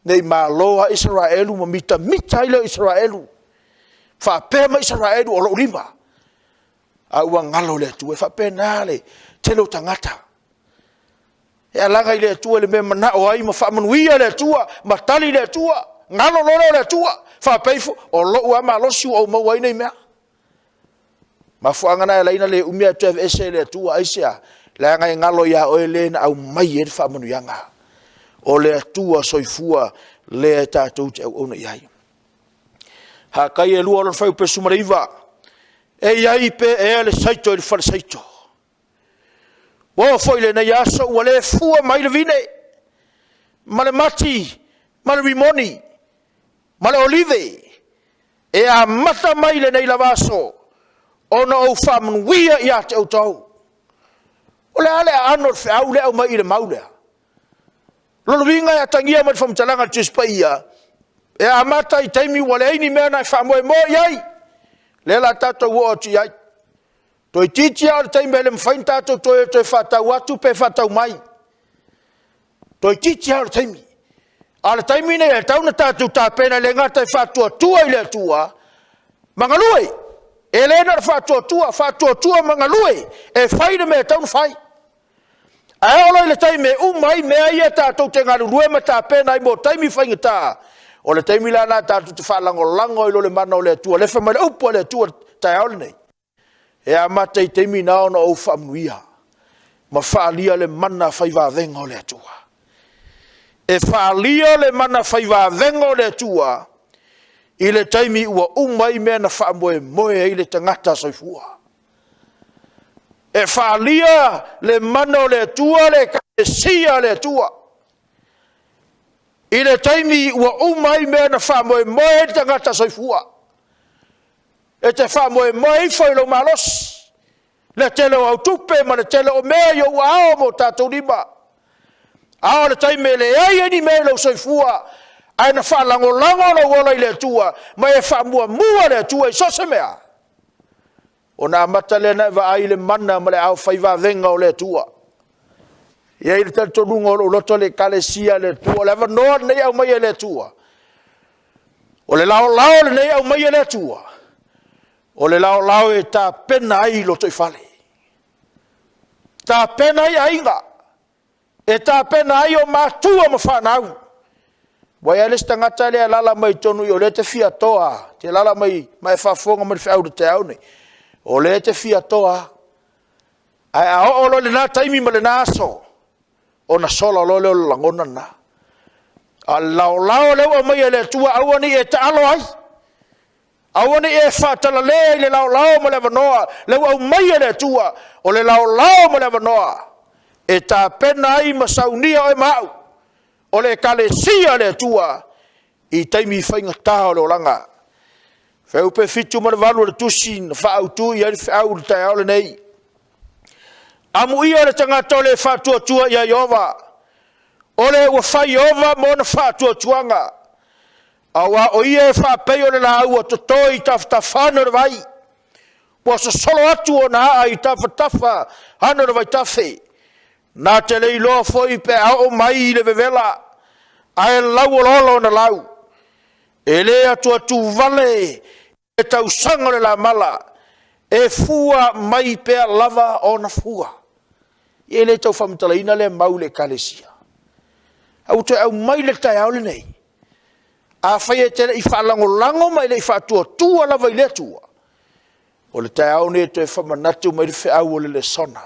ne i malo lava Isaraelu ma mitamita ai lea o Isaraelu, faapea mai Isaraelu, o lou lima, a ua galo le Atua. E faapena le tele o tagata, e alaga i le Atua i le mea e manao ai ma faamanuia le Atua ma tali le Atua, galo loa lea o le Atua, faapea ifo, o lou lava malosi ua ou maua ai nei mea. O le mafuaaga lena e ala ai ona le umi ae toe aveese e le Atua. Aisea? Leaga e galo ia oe le na aumai ai le faamanuiaga. O le Atua soifua lea tatou te auauna i ai. Hakai e 2 lona fuaiupu 19, e i ai pea ea le saito i le fale saito? Ua oo foi i lenei aso ua le fua mai le vine ma le mati ma le rimoni ma le olive, e amata mai lenei lava aso ona ou faamanuia ia te outou. O le a le aano o le feau lea e aumai i le mau lea? O lona uiga e atagia mai i le faamatalaga a le Tusi Paia, e amata i taimi ua leai ni mea na e faamoemoe i ai, lea o le a tatou oo atu i ai. Toeitiiti lava oo i le taimi e le mafai ona tatou toe o e toe faatau atu pe faatau mai, toeitiiti lava oo i le taimi. A o le taimi lenei e tatau ona tatou tapena, e le gata e faatuatua i le Atua ma galue. E le na o le faatuatua, faatuatua ma galue e fai le mea e tatau ona fai. Ae oo loa i le taimi e uma ai mea ia tatou te galulue ma tapena ai mo taimi faigata, o le taimi la lena tatou te faalagolago ai loa i le mana o le Atua. O lea e fai mai le upu a le Atua i le taeao lenei, e amata i le taimi lena ona ou faamanuia ma faaalia le mana fai vavega o le Atua. E faaalia le mana fai vavega o le Atua i le taimi ua uma ai mea na faamoemoe ai le tagata soifua. E faaalia le mana o le Atua le Ekalesia a le Atua i le taimi ua uma ai mea na faamoemoe i ai le tagata soifua. E te faamoemoe ifo i lou malosi, le tele o au tupe ma le tele o mea i ou aao ma o tatou lima. A oo i le taimi e leai ai ni mea i lou soifua, ae na faalagolago lou ola i le Atua ma e faamuamua le Atua i so o se mea, ona amata lea ona e vaai i le mana ma le aao fai vavega o le Atua. E i ai le talitonuga o lou loto le Ekalesia a le Atua, o le avanoa lenei e aumai e le Atua, o le laolao lenei e aumai e le Atua, o le laolao e tapena ai lotoifale, tapena ai aiga, e tapena ai matua ma fanau. Ua i ai lava le isi tagata lea e alaala mai totonu i i o lea e te fia toa lava, e te alaala mai ma e faafofoga mai i le feau i le taeao lenei, o lea e te fia toa lava. Ae a oo loa i lena taimi ma lena aso, ona sola loa lea o le lagona lena. A o le laolao lea ua aumai e le Atua, aua ne i e taalo ai, aua ne i e faatalale i le laolao ma le avanoa lea ua aumai e le Atua, o le laolao ma le avanoa e tapena ai ma saunia oe ma au, o le Ekalesia a le Atua i taimi faigata o le olaga. Fuaiupu 7 ma le 8 o le tusi na faautu i ai le feau i le taeao lenei. Amuia le tagata o le faatuatua ia Ieova, o le ua fai Ieova ma ona faatuatuaga, aua o ia e faapei o le laau ua toto i tafatafa ane o le vai, ua sosolo atu ona aa i tafatafa ane o le vaitafe. Na te le iloa foi pe a oo mai le vevela, ae lauolaola ona lau. E le atuatuvale i le tausaga o le lamala, e fua mai pea lava ona fua. E le tau faamatalaina lea mau i le Ekalesia. Ae ua toe aumai i le taeao lenei, afai e te le i faalagolago ma e le i faatuatua lava i le Atua, o le taeao lenei e toe faamanatu mai ai le feau o le lesona.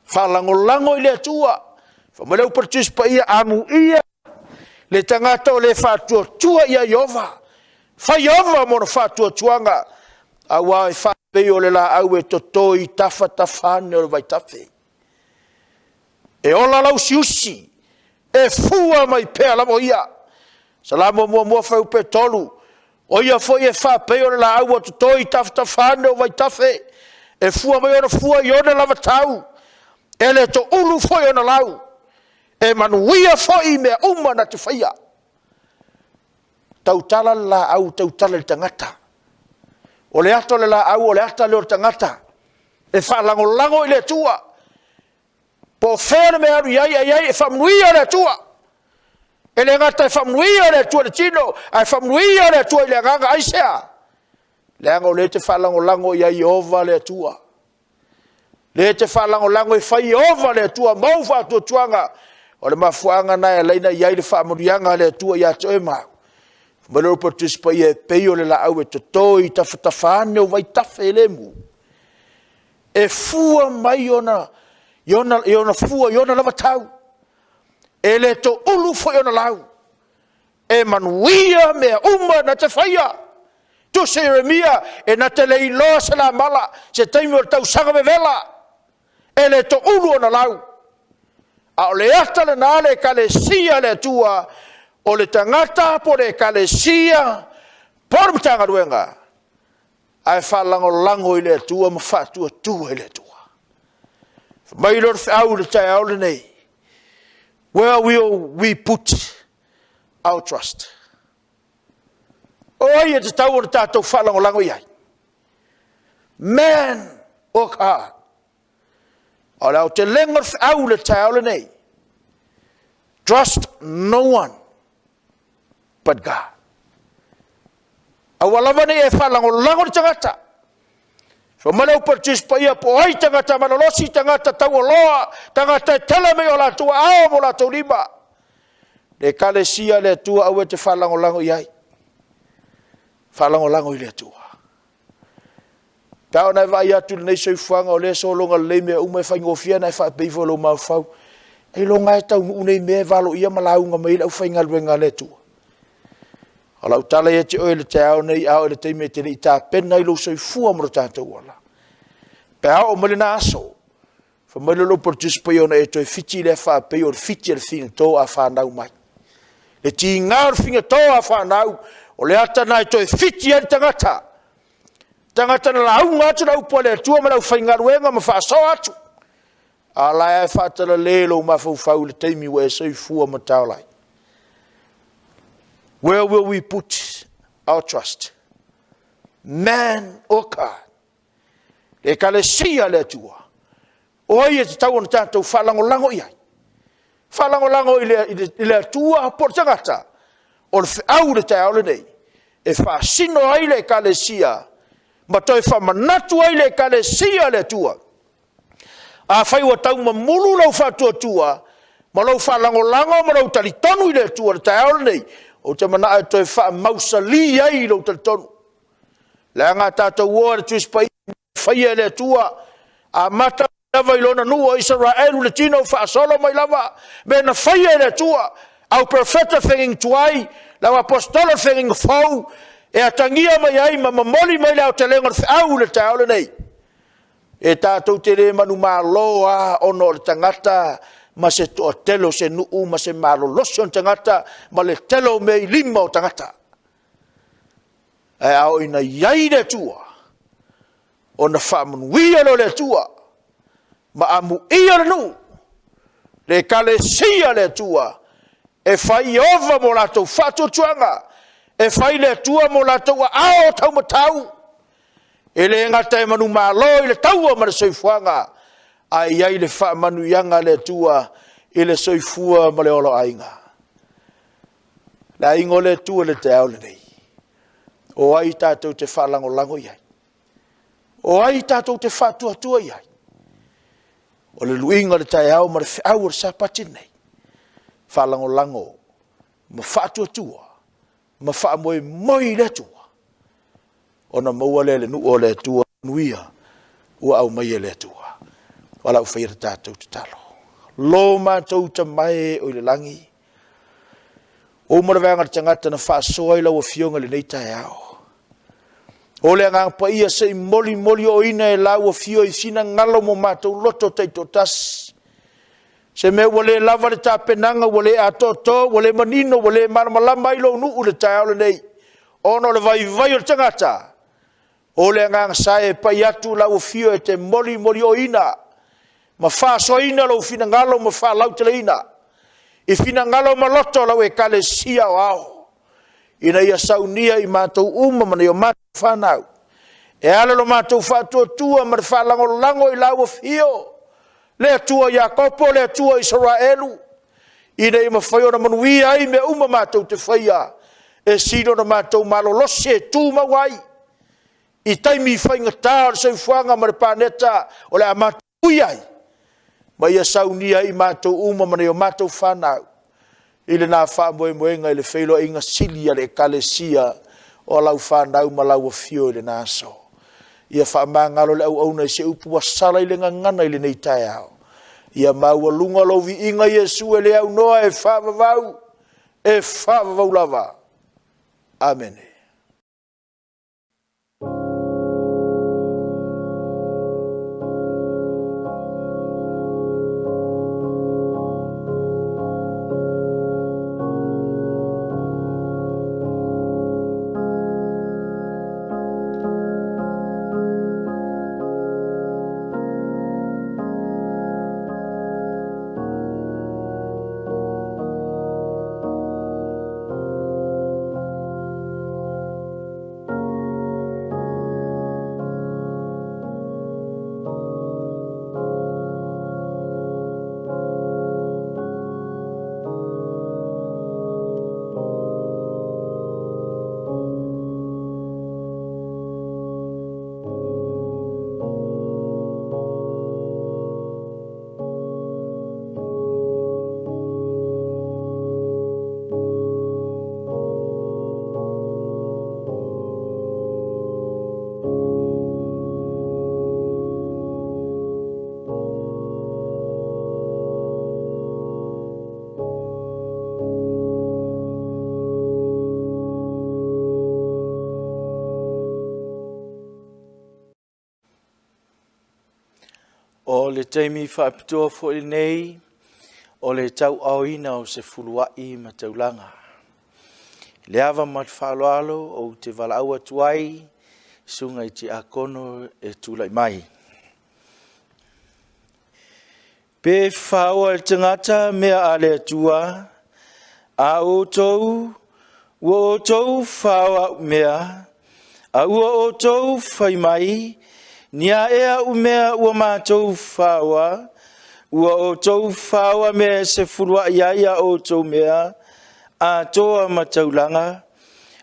Faalagolago i le Atua. Fai mai le upu a le Tusi Paia, amuia le tagata o le faatuatua ia Ieova, fai Ieova ma ona faatuatuaga, aua e faapei o le laau e toto i tafatafa ane o le vaitafe. E ola lauusiusi, e fua mai pea lava o ia. Salamo 1 fuaiupu 3, o ia foi e faapei o le laau ua toto i tafatafa ane o vaitafe, e fua mai ona fua i ona lava tau, e le toulu foi ona lau, e manuia foi i mea uma na te faia. E tautala le laau, e tautala i le tagata. O le ata o le laau o le ata lea o le tagata e faalagolago i le Atua, po o fea le mea e alu i ai, e faamanuia le Atua. E le gata e faamanuia le Atua i le tino, ae faamanuia le Atua i le agaga. Aisea? Leaga o lea e te faalagolago ia Ieova le Atua. O lea e te faalagolago e fai Ieova le Atua ma ou faatuatuaga. O le mafuaaga lena e ala ai ona i ai le faamanuiaga a le Atua ia te oe ma au. Fai mai le upu a le Tusi Paia, e pei o le laau e toto i tafatafa ane o vaitafe e le mu, e fua mai ona fua i ona lava tau, e le toulu foi ona lau, e manuia mea uma na te faia. Tusi Ieremia e na te le iloa se lamala, se taimi o le tausaga vevela. E le toulu ona lau. A o le ata lena a le Ekalesia a le Atua, o le tagata po o le Ekalesia po o le Matagaluega, ae faalagolago i le Atua ma faatuatua i le Atua. Fai mai lea o le feau i le taeao lenei, where will we put our trust? O ai e tatau ona tatou faalagolago i ai? Man or God? A o le aotelega o le feau i le taeao lenei, trust no one but God. Aua lava ne i e faalagolago i le tagata. Fai mai le upu a le Tusi Paia, po o ai tagata malolosi, tagata taualoa, tagata e tele mea i o latou aao ma o latou lima, le Ekalesia a le Atua aua e te faalagolago i ai, faalagolago i le Atua. Pe a ona e vaai atu i lenei soifuaga o lea e sologa lelei mea uma, e faigofie ona e faapea ifo i lou mafaufau, ailoga lava e taunuu nei mea e valoia ma lauga mai ai le aufaigaluega a le Atua. O lau tala ia te oe i le taeao lenei, a oo i le taimi e te le i tapena ai lou soifua ma lo tatou ola, pe a oo mai lena aso, fai mai lea o le upu a le Tusi Paia, ona e toe fiti lea faapei o le fiti a le figato a fanau mai. Le tiga o le figato a fanau, o le ata lena e toe fiti ai le tagata, tagata na lauga atu le upu a le Atua ma le aufaigaluega ma faasoa atu, a o la e faatalale lou mafaufau i le taimi ua e soifua ma taola ai. Where will we put our trust? Man or God? Le Ekalesia a le Atua, o ai e tatau ona tatou faalagolago i ai? Faalagolago i le Atua po o le tagata? O le feau i le taeao lenei, e faasino ai le Ekalesia ma toe faamanatu ai le Ekalesia a le Atua. Afai ua taumamulu lou faatuatua ma lou faalagolago ma lou talitonu i le Atua i le taeao lenei, ou te manao e toe faamausali ai lou talitonu. Leaga a tatou o lava i le Tusi Paia i mea na faia e le Atua, amata mai lava i Lona nuu o Isaraelu i le tino faasolo mai lava mea na faia e le Atua, au perofeta feagaiga tuai, le au aposetolo feagaiga fou, e atagia mai ai ma momoli mai le aotelega o le feau i le taeao lenei. E tatou te le manumalo lava ona o le tagata ma se toatele o se nuu ma se malolosi o ni tagata ma le tele o mea i lima o tagata. Ae a oo ina i ai le Atua, ona faamanuia lea o le Atua ma amuia le nuu, le Ekalesia a le Atua, e fai Ieova ma o latou faatuatuaga, e fai le Atua ma o latou aao taumatau, e le gata e manumalo i le taua ma le soifuaga, ae i ai le faamanuiaga a le Atua i le soifua ma le ola o aiga. Le aiga o le Atua i le taeao lenei, o ai tatou te faalagolago i ai? O ai tatou te faatuatua i ai? O le luiga o le taeao ma le feau o le Sapati lenei, faalagolago ma faatuatua ma faamoemoe i le Atua, ona maua lea e le nuu o le Atua manuia ua aumaia e le Atua. O le a ou faia le tatou tatalo. Lo matou Tama e o i le lagi, ua uma le vaega o le tagata na faasoa i lau Afioga i lenei taeao. O le Agaga Paia, se i molimolooina e lau Afio i finagalo ma o matou loto taitoatasi, se mea ua le lava le tapenaga, ua le atoatoa, ua le manino, ua le malamalama ai lou nuu i le taeao lenei, ona o le vaivai o le tagata. O le Agaga Sa e pai atu lau Afio e te molimoliooina ma faasoaina lou finagalo ma faalauteleina i finagalo ma loto o lau Ekalesia Aoao, ina ia saunia i matou uma ma nai a matou fanau, e ala i lo matou faatuatua ma le faalagolago i lau Afio, le Atua o Iakopo, le Atua o Isaraelu, ina ia mafai ona manuia ai mea uma matou te faia, e sili ona matou malolosi e tumau ai i taimi faigata o le soifuaga ma le paneta o le a matou ui ai, ma ia saunia ai i matou uma ma nai a matou fanau i lena faamoemoega i le feiloaiga sili a le Ekalesia o lau fanau ma lau afio i lena aso. Ia faamagalo le auauna i se upu ua sala i le gagana i lenei taeao. Ia maualuga lou viiga Iesu e le aunoa, e faavavau, e faavavau lava. Amene. le taimi faapitoa foi lenei o le tauaaoina o se fuluai ma taulaga. I le ava ma le faaaloalo ou te valaau atu ai i le Susuga i le Tiakono e tulai mai. Pe faoa e le tagata mea a le Atua, a o outou, ua outou faoa au mea, a ua outou fai mai, ‘Ni a ea au mea ua matou faoa?’ Ua outou faoa mea e sefuluai ai a outou mea atoa ma taulaga,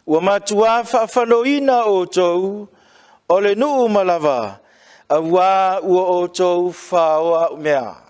ua matua faafanoina outou o le nuu uma lava, auā ua outou faoa au mea.”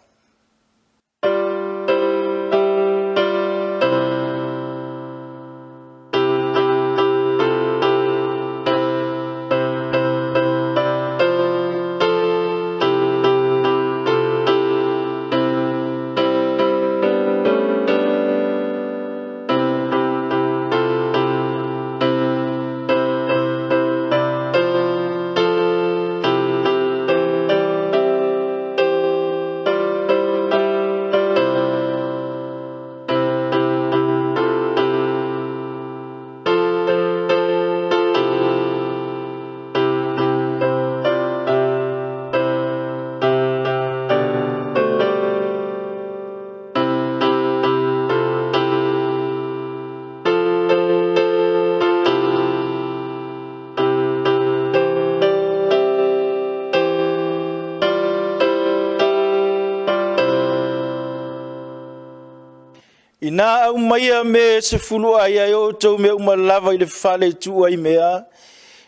Ina aumaia mea e sefuluai ai outou mea uma lava i le fale e tuu ai mea,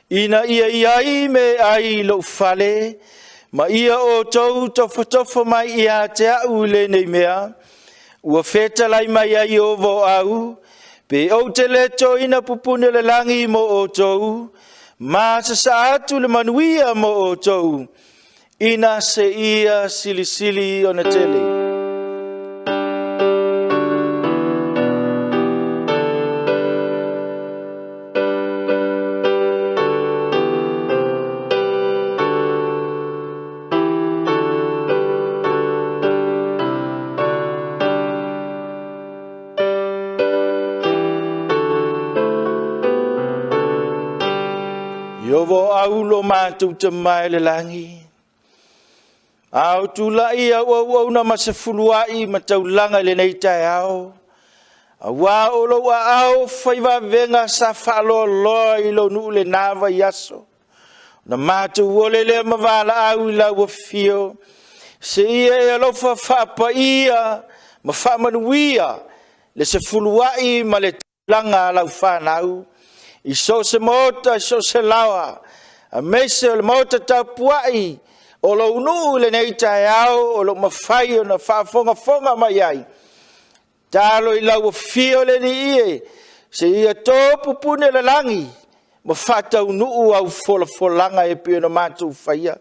ina ia i ai mea e ai i lou fale, ma ia outou tofotofo mai ia te au i lenei mea, ua fetalai mai ai Ieova o au, pe ou te le toina pupuni o le lagi mo outou, ma sasaa atu le manuia mo outou, ina seia silisili ona tele. Ieova o au lo matou Tama i le lagi, a o tulai au auauna ma se fuluai ma taulaga i lenei taeao, aua o lou aao fai vavega sa faaloaloa i lou nuu i lena vaiaso, ona matou ole lea ma valaau i lau afio, seia e alofa faapaia ma faamanuia le sefuluai ma le taulaga a lau fanau i so o se maota i so o se laoa, aemaise o le maota tapuai o lou nuu i lenei taeao o lo o mafai ona faafogafoga mai ai. Tatalo i lau afio le Alii e, seia to pupuni o le lagi ma faataunuu au folafolaga e pei ona matou faia,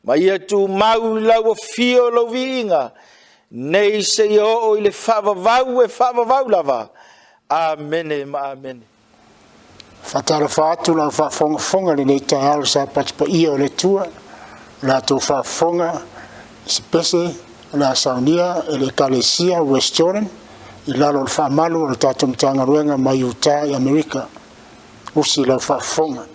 ma ia tumau i lau afio lou viiga nei seia oo i le faavavau e faavavau lava. Amene ma amene. Faatalofa atu i lau faafogafoga i lenei taeao i le Sapati paia o le Atua, o le a outou faafofoga i se pese o le a saunia e le Ekalesia West Jordan i lalo o le faamalu o le tatou Matagaluega mai Utah i Amerika. Usi i lau faafofoga.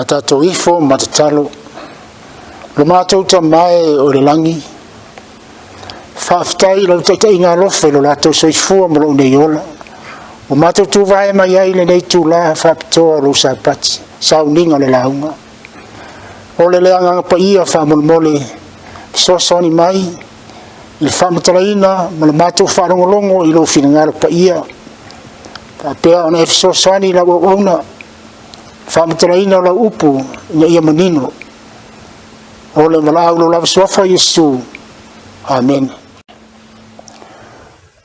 Le a tatou ifo ma tatalo. Lo matou Tama e o i le lagi, faafetai i lau taitaiga alofa i lo latou soifua ma lou nei ola. Ua matou tuvae mai ai i lenei itula faapitoa o lou Sapati, sauniga o le lauga. O le le Agaga Paia faamolemole, fesoasoani mai i le faamatalaina ma le matou faalogologo i lou finagalo paia, faapea ona e fesoasoani i lau auauna, faamatalaina o lau upu ina ia manino. O le valaau i lou lava suafa Iesu. Amene.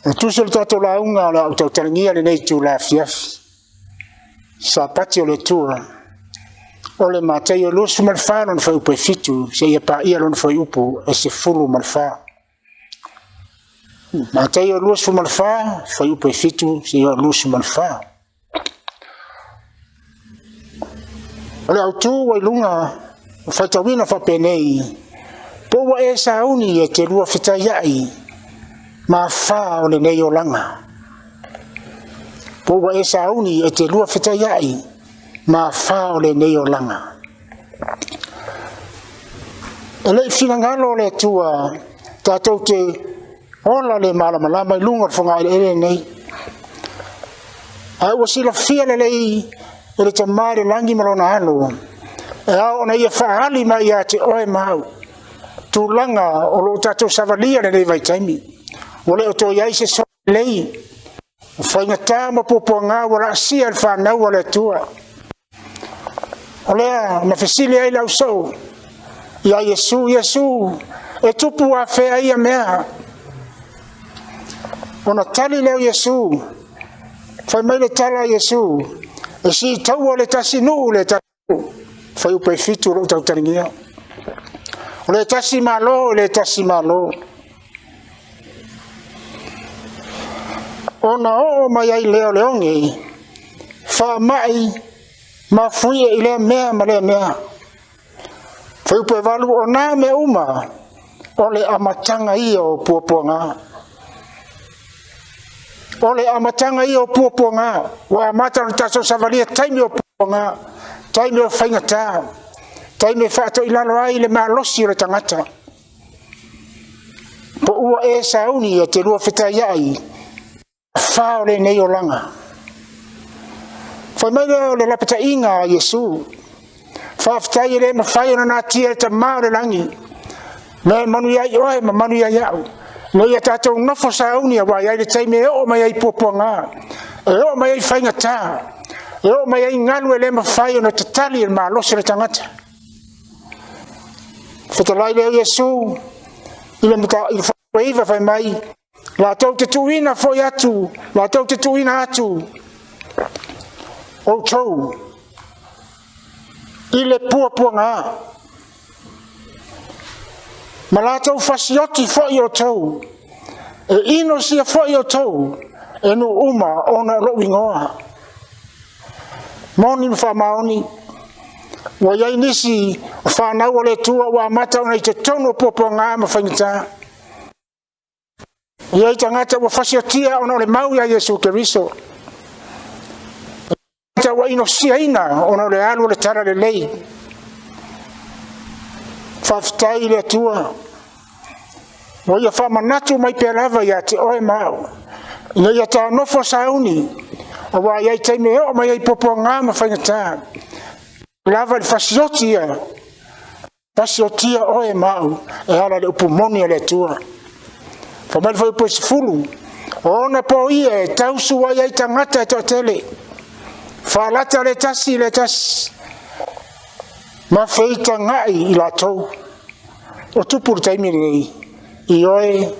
E tusa o le tatou lauga o le a ou tautalagia lenei itula afiafi, Sapati o le Atua, o le Mataio 24 lona fuaiupu e 7 seia paia lona fuaiupu e 14. Mataio 24 fuaiupu e 7 seia 24. O le autu ua i luga o faitauina faapenei, po ua e sauni e te lua fetaiai ma fā o lenei olaga. Po ua e sauni e te lua fetaiai ma fā o lenei olaga. E le i finagalo o le Atua tatou te ola le malamalama i luga o le fogaeleele lenei. Ae ua silafia lelei e le Tama i le lagi ma lona Alo, e ao ona ia faaali mai ia te oe ma au tulaga o lo o tatou savalia lenei vaitaimi. Ua le o toe i ai se soo lelei, o faigata ma puapuaga ua laasia e le fanau a le Atua. O lea na fesili ai le ausoo ia Iesu, Iesu, e tupu afea ia mea? Ona tali lea o Iesu, fai mai le tala a Iesu, e siitaua le tasi nuu le tasi nuu, fuaiupu e 7 o lou tautalagia. O le tasi malo i le tasi malo. Ona oo mai ai lea o le oge, faamai mafuie i lea mea ma lea mea. Fuaiupu e 8, o nā mea uma o le amataga ia o puapuaga. O le amataga ia o puapuaga. Ua amata ona tatou savalia taimi o puapuaga, taimi o faigata, taimi e faatoilalo ai le malosi o le tagata. Po ua e sauni e te lua fetaiai fā o lenei olaga. Fai mai lea o le lapataiga a Iesu, faafetai e le mafai ona natia e le Tama o le lagi, mea e manuia ai oe ma manuia ai au, ina ia tatou nofo sauni aua e i ai le taimi e oo mai ai puapuaga, e oo mai ai faigata, e oo mai ai galu e le mafai ona tatali e le malosi o le tagata. Fetalai lea o Iesu i le 9 fai mai, latou te tuuina foi atu, latou te tuuina atu outou i le puapuaga, ma latou fasioti foi outou, e inosia foi outou e nuu uma ona o lou igoa. Moni ma faamaoni, ua i ai nisi o fanau a le Atua ua amata ona i totonu o puapuaga ma faigata. E i ai tagata ua fasiotia ona o le mau ia Iesu Keriso. Tagata ua inosiaina ona o le alu o le tala lelei. Faafetai i le Atua ua ia faamanatu mai pea lava ia te oe ma au, ina ia ta nofo sauni, aua e i ai taimi e oo mai ai puapuaga ma faigata lava i le fasioti ia fasiotia oe ma au e ala i le upu moni a le Atua. Fai mai le fuaiupu e 10, o ona po ia e tausu ai ai tagata e toatele, faalata le tasi i le tasi, ma feitagai i latou. O tupu le taimi lenei, i oe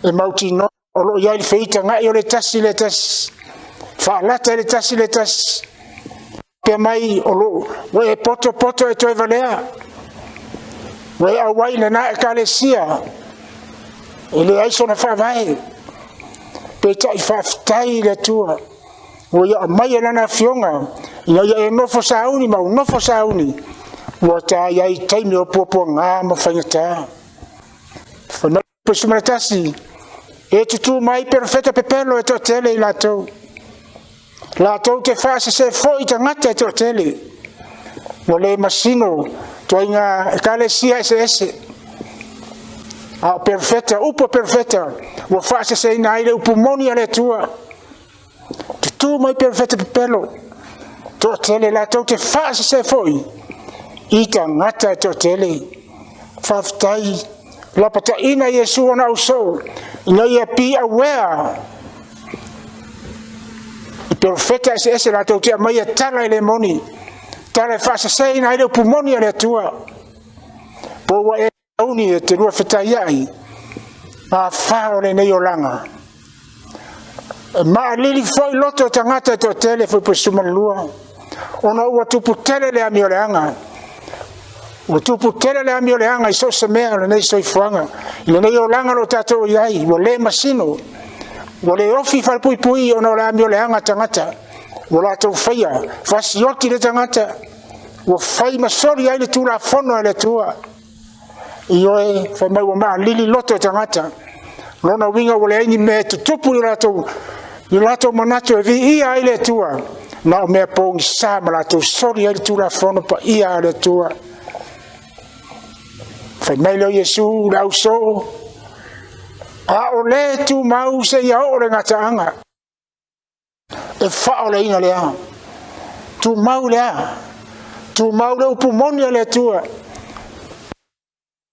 e mautinoa o lo o i ai le feitagai o le tasi i le tasi, faalata i le tasi i le tasi, pea mai o lo ua e poto poto e toe valea, ua e auai i lena ekalesia, e leai sona faavae, peitai faafetai i le Atua, ua ia aumai e lana afioga, ina ia e nofo sauni ma ou nofo sauni, ua ta i ai taimi o puapuaga ma faigata. Fai mai 11, e tutū mai perofeta pepelo e toatele i latou. Latou te faasese foi tagata e toatele. Ua le masino ituaiga ekalesia eseese. A o perofeta, upu a perofeta, ua faaseseina ai le upu moni a le Atua. Tutū mai perofeta pepelo, toatele latou te faasese foi i tagata e toatele. Faafetai lapataiga Iesu ona ausoo ina ia be aware i perofeta eseese latou te aumaia tala e le moni, tala e faaseseina ai le upu moni a le Atua. Po ua e sauni e te lua fetaiai afa o lenei olaga. E maalili foi loto o tagata e toatele foi po 12 ona ua tupu tele le amioleaga. Ua tupu tele le amioleaga i so o se mea o lenei soifuaga. I lenei olaga o lo o tatou i ai, ua le masino, ua le ofi falepuipui ona o le amioleaga a tagata. Ua latou faia, fasioti le tagata, ua fai ma soli ai le tulafono a le Atua. Ioe, fai mai ua maalili loto o tagata. Lona uiga ua leai ni mea e tutupu i latou manatu e viia ai le Atua. Na o mea pogisa ma latou soli ai le tulafono paia a le Atua. Fai mai leo Iesu le ausoo, a o le tumau seia oo le gataaga. E faaoleina lea. Tumau lea. Tumau le upu moni a le Atua.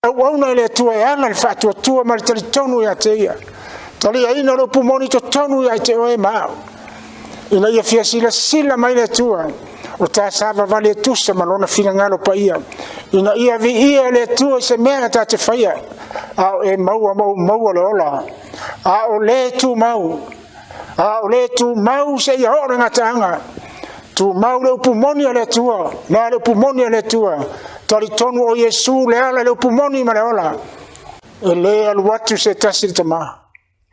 Auauna i le Atua e ala le faatuatua ma le talitonu ia te ia. Taliaina le upu moni totonu ia te oe ma au. Ina ia fia silasila mai le Atua o ta savavali e tusa ma lona finagalo paia. Ina ia viia le Atua i se mea ta te faia. A o e maua mau maua le ola. A o le tumau. A o le tumau seia oo le gataaga. Tumau le upu moni a le Atua. Na le upu moni a le Atua. Talitonu o Iesu le ala le upu moni ma le ola. E le alu atu se tasi le tamā.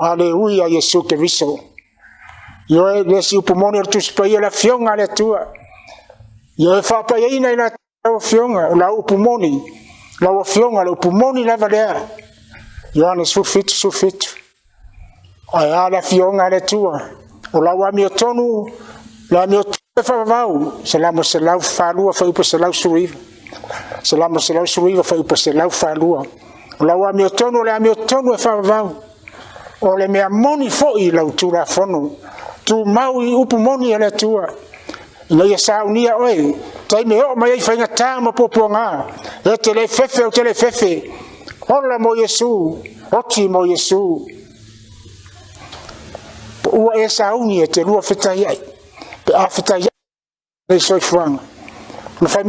A le ui a Iesu Keriso. Ioe, le si upu moni o le tusi paia le afioga a le Atua. Ioe, faapaiaina i lau afioga, o lau upu moni, lau afioga le upu moni lava lea. Ioane 17:17. Ae a le afioga a le Atua, o lau amiotonu, le amiotonu e faavavau, Salamo 142 fuaiupu 119. Salamo 119 fuaiupu 142. O lau amiotonu, o le amiotonu e faavavau. O le mea moni foi lau tulafono. Tumau i upu moni a le Atua. Ina ia saunia oe, taimi e oo mai ai faigata ma puapuaga, e te le fefe o te le fefe. Ola mo Iesu, oti mo Iesu. Po ua e sauni e te lua fetai ai, pe a fetai ai nei soifuaga. Na fai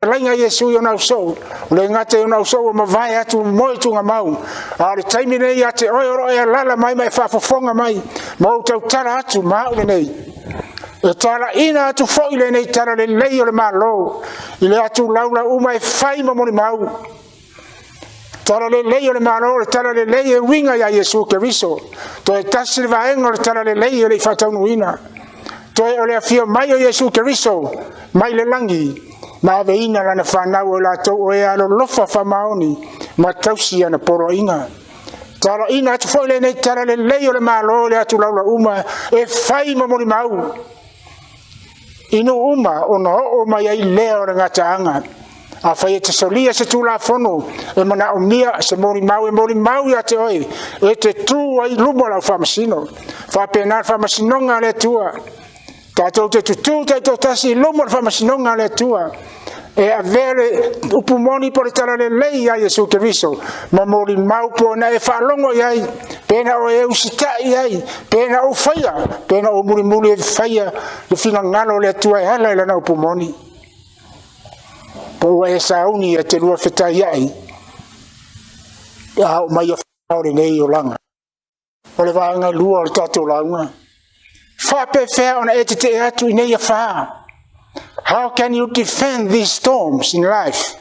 laiga Iesu i ona ausoo, o le gata i ona ausoo ua mavae atu moe tugamau. A o le taimi nei ia te oe o lo o e alala mai ma e faafofoga mai, ma ou tautala atu ma au lenei. E talaina atu foi lenei tala lelei o le Malo, i le atu laulau uma e fai ma molimau. Tala lelei o le Malo, o le tala lelei e uiga ia Iesu Keriso. Toe tasi le vaega o le tala lelei e le i faataunuuina. Toe o le afio mai o Iesu Keriso, mai le lagi, ma aveina lana fanau o latou o e alolofa faamaoni ma tausi ana poloaiga. Talaina atu foi lenei tala lelei o le Malo i le atu laula uma e fai ma molimau. I nuu uma ona oo mai ai lea o le gataaga. A fai e te solia se tulafono e manaomia se molimau e molimau ia te oe, e te tu ai luma o lau faamasino. Faapena le faamasinoga a le Atua. Tatou te tutū taitoatasi i luma o le faamasinoga a le Atua. E avea le upu moni po le tala lelei ia Iesu Keriso ma molimau po na e faalogo i ai, pe na o e usitai i ai, pe na ou faia, pe na ou mulimuli e faia le finagalo o le Atua e ala i lana upu moni. Po ua e sauni e te lua fetai ai, a o mai o lenei olaga. O le vaega lua o le tatou lauga. Faapefea ona e tetee atu i nei afa. How can you defend these storms in life?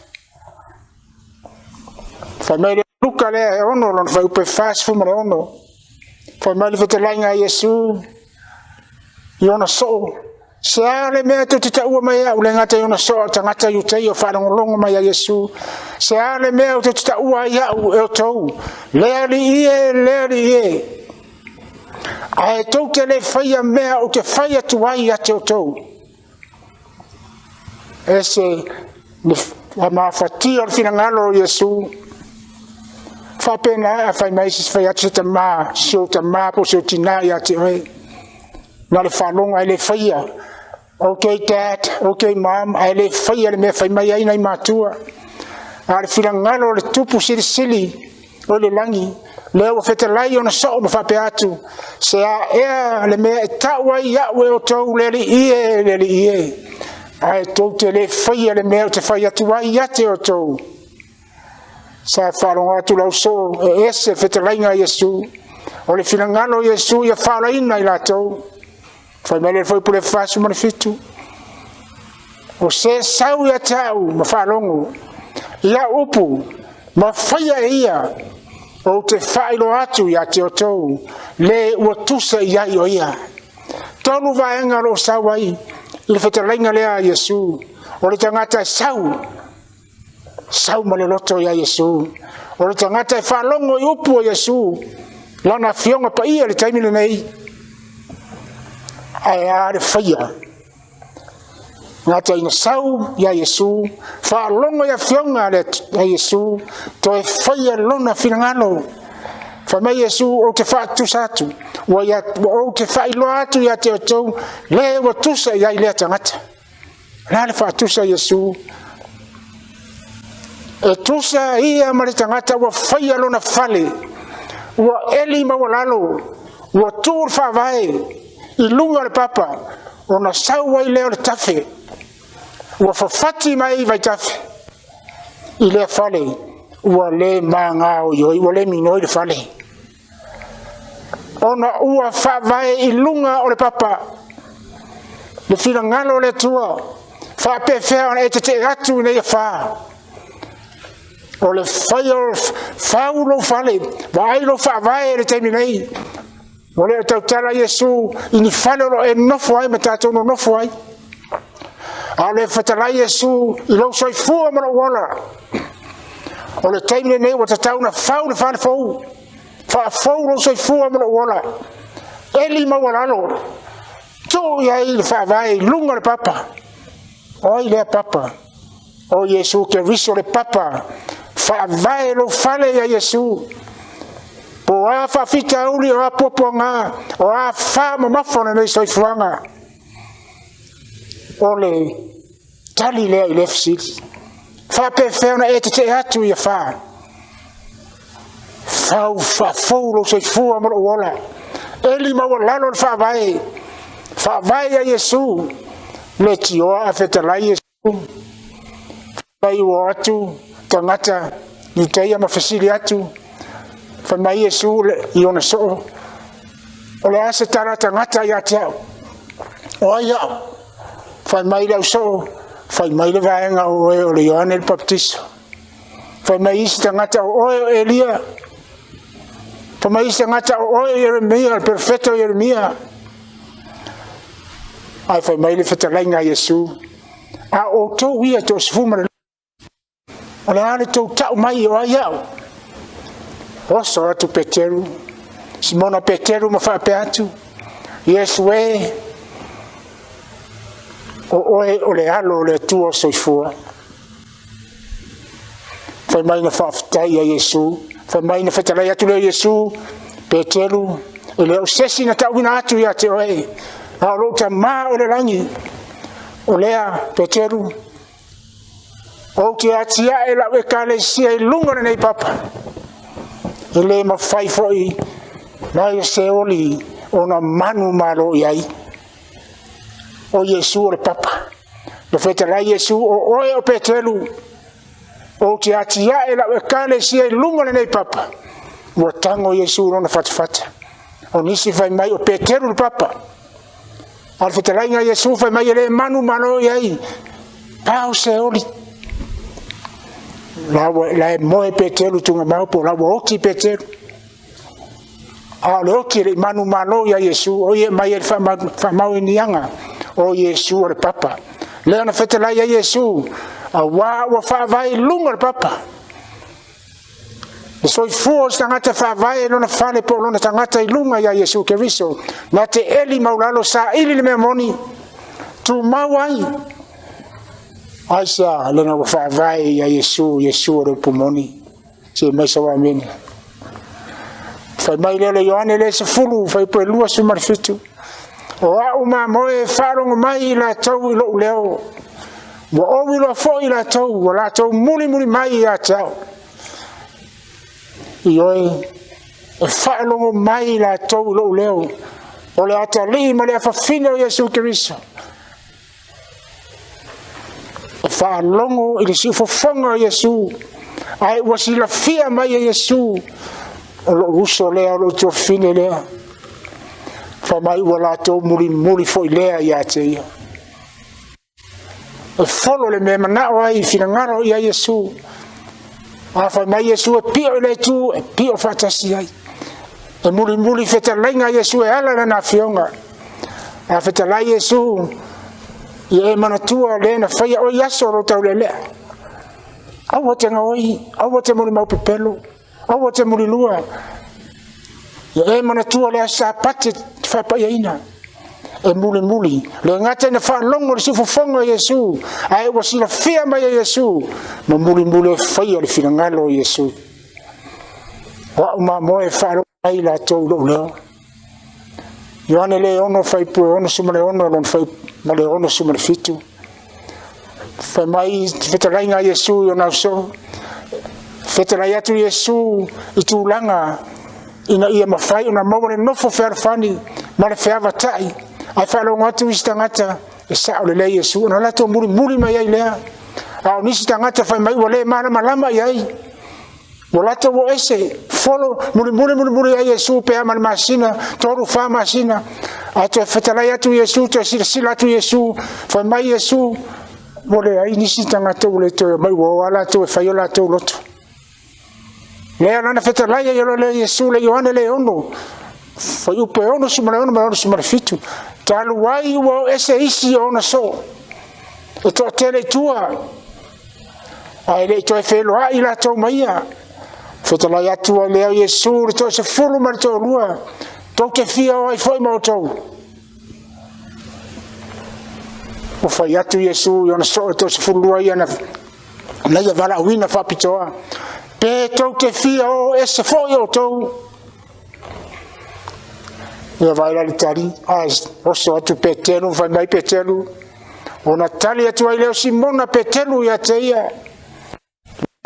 Fai mai le Luka lea e 6 lona fuaiupu 46. Fai mai le fetalaiga a Iesu i ona soo. Se a le mea tou te taua mai au le gata i ona soo o tagata Iutaia o faalogologo mai a Iesu. Se a le mea o te taua ai au e outou. Le alii e, le alii e. Ae tou te le faia mea ou te fai atu ai ia te outou. E se Le mafatia o le finagalo o Iesu. Faapena a fai mai se fai atu se tamā, si ou tamā po o si ou tinā ia te oe. Na o le faalogo ae le faia. Okay dad, okay mom, ae le faia le mea fai mai ai nai matua. A o le finagalo o le Tupu Silisili o le lagi, lea ua fetalai ona soo ma faapea atu, se a ea le mea e tau ai au e outou le alii e, le alii e, ae tou te le faia le mea ou te fai atu ai ia te outou. Sa faalogo atu lau soo e ese fetalaiga a Iesu. O le finagalo o Iesu ia faaolaina i latou. Fai mai le fuaiupu le 47. O se sau ia te au ma faalogo i au upu ma faia e ia, ou te faailoa atu ia te outou le ua tusa i ai o ia. Tolu vaega o lo o sau ai i le fetalaiga lea a Iesu. O le tagata e sau, sau ma le loto ia Iesu. O le tagata e faalogo i upu o Iesu, lana afioga paia i le taimi lenei, ae a le faia. Gata ina sau ia Iesu, faalogo i afioga a Iesu, toe faia lona finagalo. Fai mai Iesu, ou te faatusa atu, ua ou te faailoa atu ia te outou, le ua tusa i ai lea tagata. La le faatusa Iesu. E tusa ia ma le tagata ua faia lona fale, ua eli maualalo, ua tuu le faavae i luga o le papa, ona sau ai lea o le tafe, ua fafati mai vaitafe i lea fale, ua le magaoioi, ua le minoi le fale, ona ua faavae i luga o le papa le finagalo o le Atua. Faapefea ona e tetee atu ina ia fa o le faia o fau lou fale, vaai lou faavae i le taimi nei. Ua le o tautala Iesu i ni fale o lo o e nofo ai ma tatou nonofo ai. A o le fetalai Iesu i lou soifua ma lou ola. O le taimi lenei ua tatau ona fau le fale fou. Faafou lou soifua ma lou ola. Eli maualalo. Tuu i ai le faavae i luga o le papa. O ai lea papa? O Iesu Keriso le papa. Faavae lou fale ia Iesu. Po a faafitauli, o a puapuaga, o a fa mamafa o lenei soifuaga. O le tali lea i lea fesili. Faapefea ona e tetee atu ia fa? Fau faafou lou soifua ma lou ola. Eli maualalo le faavae. Faavae ia Iesu. Le tioa a fetalai Iesu. Fai ua atu tagata Iutaia ma fesili atu. Fai mai Iesu i ona soo. O le a se tala tagata ia te au? O ai au? Fai mai le ausoo, fai mai le vaega o oe o le Ioane le Papatiso. Fai mai isi tagata o oe o Elia. Fai mai isi tagata o oe o Ieremia, le perofeta o Ieremia. Ae fai mai le fetalaiga a Iesu, a outou ia toasefulu ma le o le a le tou tau mai o ai au? Oso atu Peteru, Simona Peteru ma faapea atu, Iesu e, o oe o le alo o le Atua soifua. Fai mai na faafetai a Iesu, fai mai na fetalai atu lea Iesu, Peteru, e le o se isi na tauina atu ia te oe, a o lou tamā o le lagi. O lea, Peteru, ou te atiae lau ekalesia i luga o lenei papa. E le mafai foi mai o seoli ona manu malo i ai. O Iesu o le papa. Na fetalai Iesu, o oe o Peteru, ou te atiae lau ekalesia i luga o lenei papa. Ua tago Iesu lona fatafata. O nisi fai mai o Peteru le papa. A o le fetalaiga a Iesu fai mai e le manu malo i ai. Pao seoli. La ua la e moe Peteru tugamau po la ua oti Peteru. A o le oti e le i manu malo ia Iesu, o ia mai e le faamauiniaga o Iesu o le papa. Lea na fetalai ai Iesu, auā ua faavae i luga o le papa. Le soifua o se tagata faavae i lona fale po o lona tagata i luga ia Iesu Keriso, na te eli maulalo saili le mea moni, tumau ai. Aisea? Lena ua faavae ia Iesu, Iesu o le upu moni. Se mai sau amene. Fai mai lea o le Ioane le 10, fuaiupu e 27. O a'u mamoe e faalogo mai i latou i lo'u leo. Ua ou iloa foi i latou, ua latou mulimuli mai ia te au. Ioe, e faalogo mai i latou i lo'u leo. O le atalii ma le afafine o Iesu Keriso. E faalogo i le siufofoga o Iesu, ae ua silafia mai e Iesu, o lou uso lea, o lou tuafafine lea. Fai mai ua latou mulimuli foi lea ia te ia. E folo le mea manao ai i finagalo ia Iesu. A fai mai Iesu e pio i le itu, e pio faatasi ai. E mulimuli fetalaiga Iesu e ala lana afioga. A fetalai Iesu, ia e manatua le na faia oi aso o lo taulelea. Aua te gaoi, aua te mulimau pepelo, aua te mulilua. Ia e manatua le aso Sapati te faapaiaina. E mulimuli, le gata ina faalogo le siufofoga o Iesu, ae ua silafia mai e Iesu, ma mulimuli e faia le finagalo o Iesu. O a'u mamoe e faalogo mai latou i lou leo. Ioane le 6 fuaiupu e 66 lona fuaiupu ma le 67. Fai mai fetalaiga a Iesu i ona ausoo. Fetalai atu Iesu i tulaga ina ia mafai ona maua le nofo fealofani ma le feavatai. Ae faalogo atu isi tagata e sao lelei Iesu ona latou mulimuli mai ai lea. A o nisi tagata fai mai ua le malamalama i ai. Ua latou o ese, folo, mulimuli mulimuli ai Iesu pe a ma le masina, 3, 4 masina. A toe fetalai atu Iesu, toe silasila atu Iesu, fai mai Iesu, ua leai nisi tagata ua le toe mai ua o a latou e fai o latou loto. Lea lana fetalai ai o le Iesu le Ioane le 6, fuaiupu e 66 ma le 67, talu ai ua o ese isi o ona soo, e toatele i tua, ae le i toe feloai latou ma ia. Fetalai atu ai lea o Iesu le toa-10 ma le toa-2, tou te fia o ai foi ma outou. Ua fai atu Iesu i ona soo e toa-12 ia na ia valaauina faapitoa, pe tou te fia o ese foi outou. Ia vai la le tali, ae oso atu Petelu, fai mai Petelu, ona tali atu ai leo Simona Petelu ia te ia,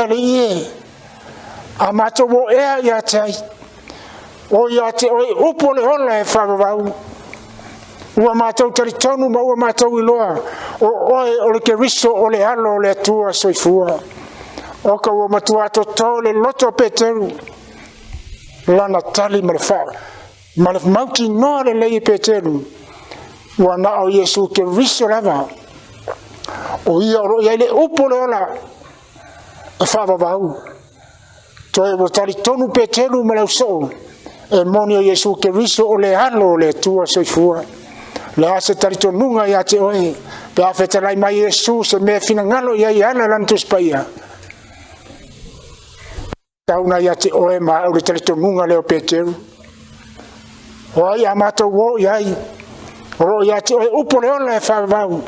le ie, a matou o ea ia te ai, o ia te oe upu o le ola e faavavau. Ua matou talitonu ma ua matou iloa, o oe o le Keriso o le alo o le Atua soifua. O ka ua matua toto le loto o Peteru, lana tali ma le faa, ma le mautinoa lelei e Peteru, ua na o Iesu Keriso lava, o ia o lo o i ai le upu o le ola e faavavau. Toe ua talitonu Peteru ma le ausoo, e moni o Iesu Keriso o le alo o le Atua soifua. Le a se talitonuga ia te oe, pe a fetalai mai Iesu se mea finagalo i ai e ala lana Tusi Paia. Tauna ia te oe ma au le talitonuga lea o Peteru. O ai a matou o i ai, o lo o ia te oe upu o le ola e faavavau.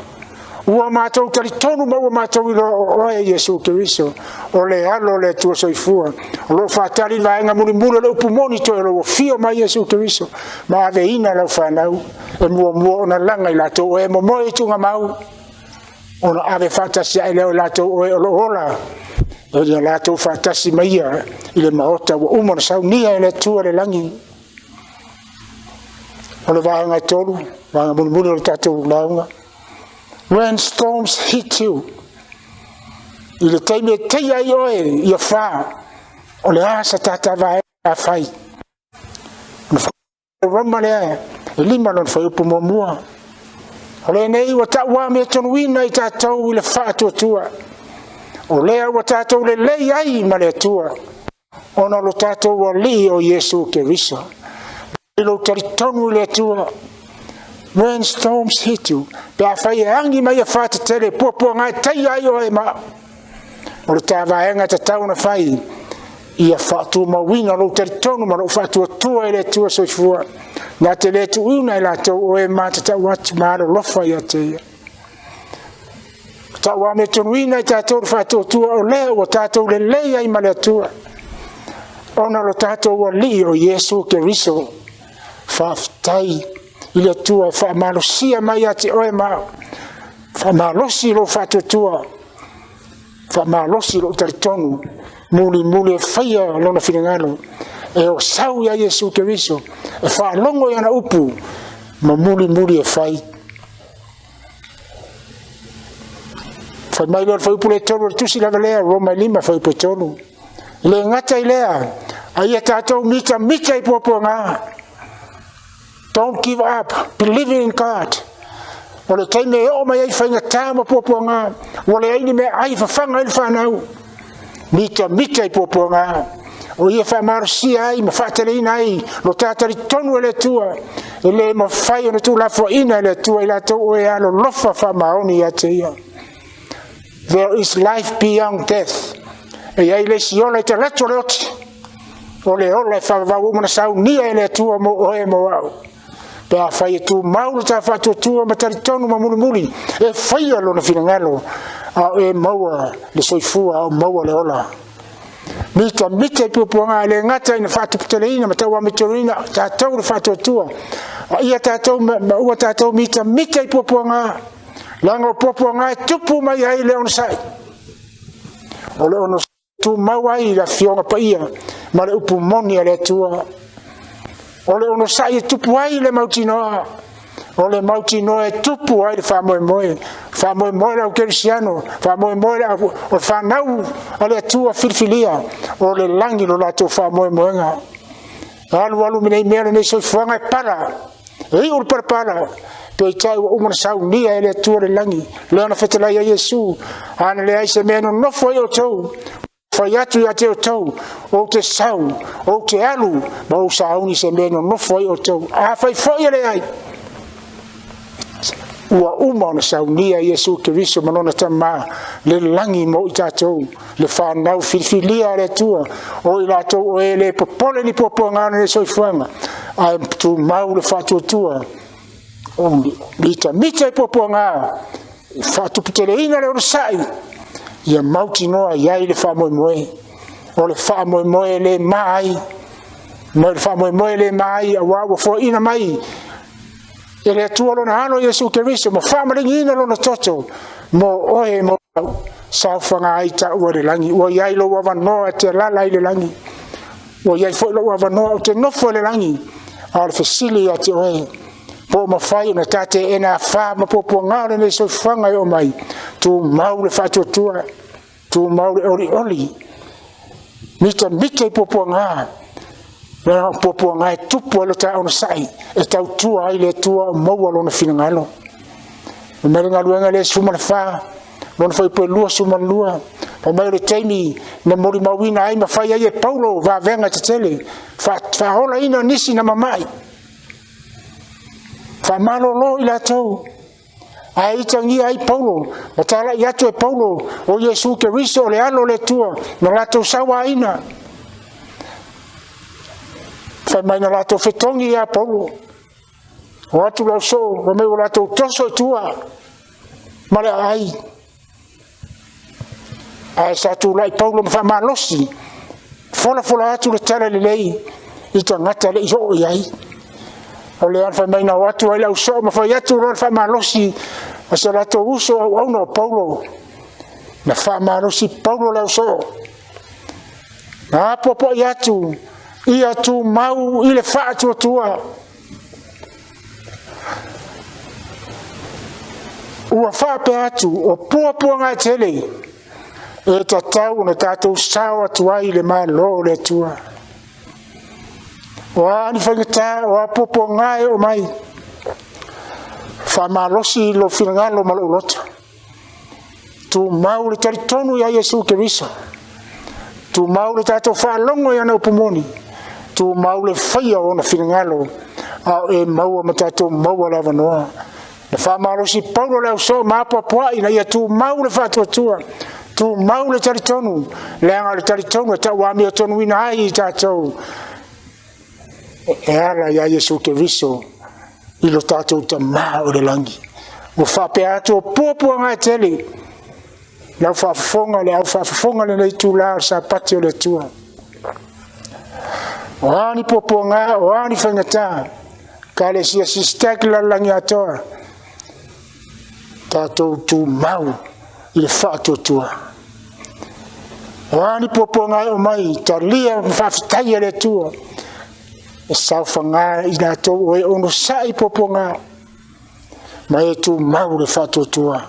Ua matou talitonu ma ua matou iloa o oe Iesu Keriso, o le alo o le Atua soifua. O lo o faatali vaega mulimuli o le upu moni toe o lo o afio mai Iesu Keriso, ma aveina lau fanau, e muamua ona laga i latou oe momoe i tugamau, ona ave faatasi ai lea o latou oe o lo o ola, e ia latou faatasi mai ia i le maota ua uma ona saunia e le Atua le lagi. O le vaega e 3, vaega mulimuli o le tatou lauga. When storms hit you, i le taimi e teia ai oe ia whā, o le asa tata vaega a whai. Roma lea, e 5 lona fuaiupu muamua. O lenei ua taua mea tonuina i tatou i le faatuatua. O lea ua tatou lelei ai ma le Atua, ona o lo tatou alii o Iesu Keriso. I lo talitonu i le Atua. When storms hit you, pe a fai e angi mai a whātetele, puapua ngai teia ai oe ma. O le tā vaega tatau na fai, ia whaatumauina lou talitonu ma lou faatuatua i le Atua soifua. Nā te le tuuina i latou o e mātatau atu ma alolofa ia te ia. Tauamiotonuina i tatou le faatuatua o lea ua tatou lelei ai ma le Atua, ona o lo tatou Alii o Iesu Keriso. Faafetai i le Atua e faamalosia mai ia te oe ma au, faamalosi lou faatuatua, faamalosi lou talitonu, mulimuli e faia lona finagalo, e o sau ia Iesu Keriso, e faalogo i ana upu, ma mulimuli e fai. Fai mai lea o le fuaiupu le 3 o le tusi lava lea, Roma 5 fuaiupu 3. E le gata i lea, a ia tatou mitamita i puapuaga. Don't give up, believing in God. O le taimi e oo mai ai faigata ma puapuaga, ua leai ni mea ai fafaga ai le fanau. Mitamita i puapuaga. O ia faamalosia ai ma faateleina ai lo ta talitonu e le Atua, e le mafai ona tuulafoaina e le Atua i latou o e alolofa faamaoni ia te ia. There is life beyond death. E i ai le isi ola i talaatu o le oti. O le ola e faavavau uma na saunia e le Atua mo oe mo au. Pe a fai e tumau le ta faatuatua ma talitonu ma mulimuli, e faia lona finagalo, a o e maua le soifua, a o maua le ola. Mitamita i puapuaga e le gata ina faatuputeleina ma tauamitonuina tatou le faatuatua, a ia tatou ma ua tatou mitamita i puapuaga, leaga o puapuaga e tupu mai ai le onosai. O le onosai tumau ai le afioga paia ma le upu moni a le Atua. O le onosai e tupu ai le mautinoa. O le mautinoa e tupu ai le faamoemoe. Faamoemoe le au kerisiano, faamoemoe le au, o le fanau a le Atua filifilia, o le lagi lo latou faamoemoega. Alu alu nei mea lenei soifuaga e pala, e iu le palapala, peitai ua uma na saunia e le Atua le lagi, lea na fetalai ai Iesu, ana leai se mea nonofo ai outou, fai atu ia te outou, ou te sau, ou te alu, ma ou sauni se mea nonofo ai outou. A fai foi e leai, ua uma ona saunia Iesu Keriso ma lona Tama le lagi mo i tatou, le fanau filifilia a le Atua, o i latou o e le popole ni puapuaga o lenei soifuaga, ae tumau le faatuatua, o mitamita i puapuaga, faatuputeleina le onosai, ia mautinoa i ai le faamoemoe. O le faamoemoe le ma ai, ma le faamoemoe le ma ai, aua ua foaina mai e le Atua lona alo Iesu Keriso ma faamaligiina lona toto mo oe mo au, saofaga ai taua i le lagi. Ua i ai lou avanoa e te alala i le lagi, ua i ai foi lou avanoa ou te nofo i le lagi. A o le fesili ia te oe, po o mafai ona ta teena afa ma puapuaga o lenei soifuaga e oo mai, tumau le faatuatua, tumau le olioli, mitamita i puapuaga, mea o puapuaga e tupu ai lo ta onosai, e tautua ai le Atua o maua lona finagalo. Fai mai le galuega le 14, lona fuaiupu 22, fai mai o le taimi na molimauina ai ma fai ai e Paulo vavega tetele, faaolaina nisi na mamai, faamalolo i latou, ae itagia ai Paulo, ma talai atu e Paulo o Iesu Keriso o le alo o le Atua, na latou sauaina. Fai mai na latou fetogi ia Paulo, o atu lau soo, fai mai ua latou toso i tua ma le aai. Ae sa tulai Paulo ma faamalosi, folafola atu le tala lelei i tagata le i oo i ai. O le fai mai na o atu ai lau soo ma fai atu loa le faamalosi a se latou uso auauna o Paulo. Na faamalosi Paulo le ausoo, na apoapoai atu ia tumau i le faatuatua. Ua faapea atu o puapuaga e tele e tatau ona tatou sao atu ai i le Malo o le Atua. O a ni faigata, o a puapuaga e oo mai, faamalosi lou finagalo ma lou loto, tumau le talitonu ia Iesu Keriso, tumau le tatou faalogo i ana upu moni, tumau le faia o ona finagalo, a o e maua ma tatou maua le avanoa. Na faamalosi Paulo le ausoo ma apoapoai ina ia tumau le faatuatua, tumau le talitonu, leaga o le talitonu e tauamiotonuina ai i tatou e ala ia Iesu Keriso i lo tatou Tamā o le lagi. Ua faapea atu o puapuaga e tele Lau faafofoga, le au faafofoga lenei itulā o le Sapati o le Atua. O a ni puapuaga, o a ni faigata, Ekalesia SYSTAC i le lalolagi atoa, tatou tumau i le faatuatua. O a ni puapuaga e oo mai, talia ma faafetai e le Atua, e saofaga i latou o e onosai puapuaga, ma e tumau le faatuatua.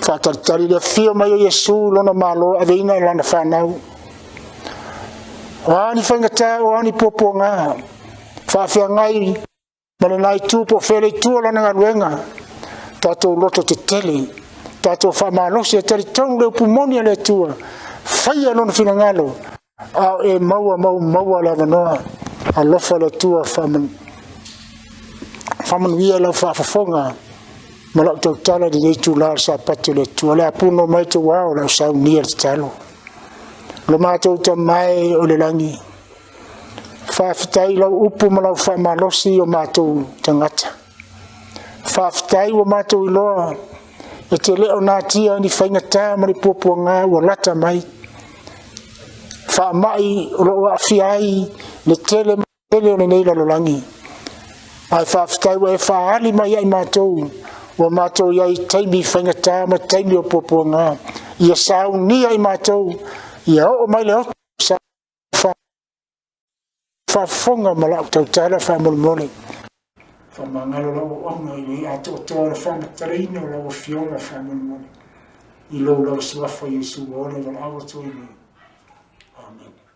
Faatalitali le afio mai o Iesu i lona Malo e aveina i lana fanau. O a ni faigata, o a ni puapuaga, faafeagai ma lena itu po o fea le itu o lana galuega, tatou loto tetele, tatou faamalosi e talitonu le upu moni a le Atua, faia lona finagalo, a o e maua maua le avanoa. Alofa le Atua faamanuia lau faafofoga ma lau tautala i lenei itulā o le Sapati o le Atua. O le a puno mai tou ao lau saunia le tatalo. Lo matou Tama e o le lagi, faafetai i lau upu ma lau faamalosi o matou tagata. Faafetai ua matou iloa e te le o natia ni faigata ma ni puapuaga ua lata mai. Faamai o lo o aafia ai le tele tele o lenei lalolagi. Ae faafetai ua e faaali mai ia i matou, ua matou i ai i taimi faigata ma taimi o puapuaga. Ia saunia i matou, ia oo mai le oto sa faafofoga ma lau tautala faamolemole. Faamagalo lau auauna i le atoatoa o le faamatalaina o lau afioga faamolemole. I lou lava suafa Iesu ua ola valaau atu ai nei. Amen.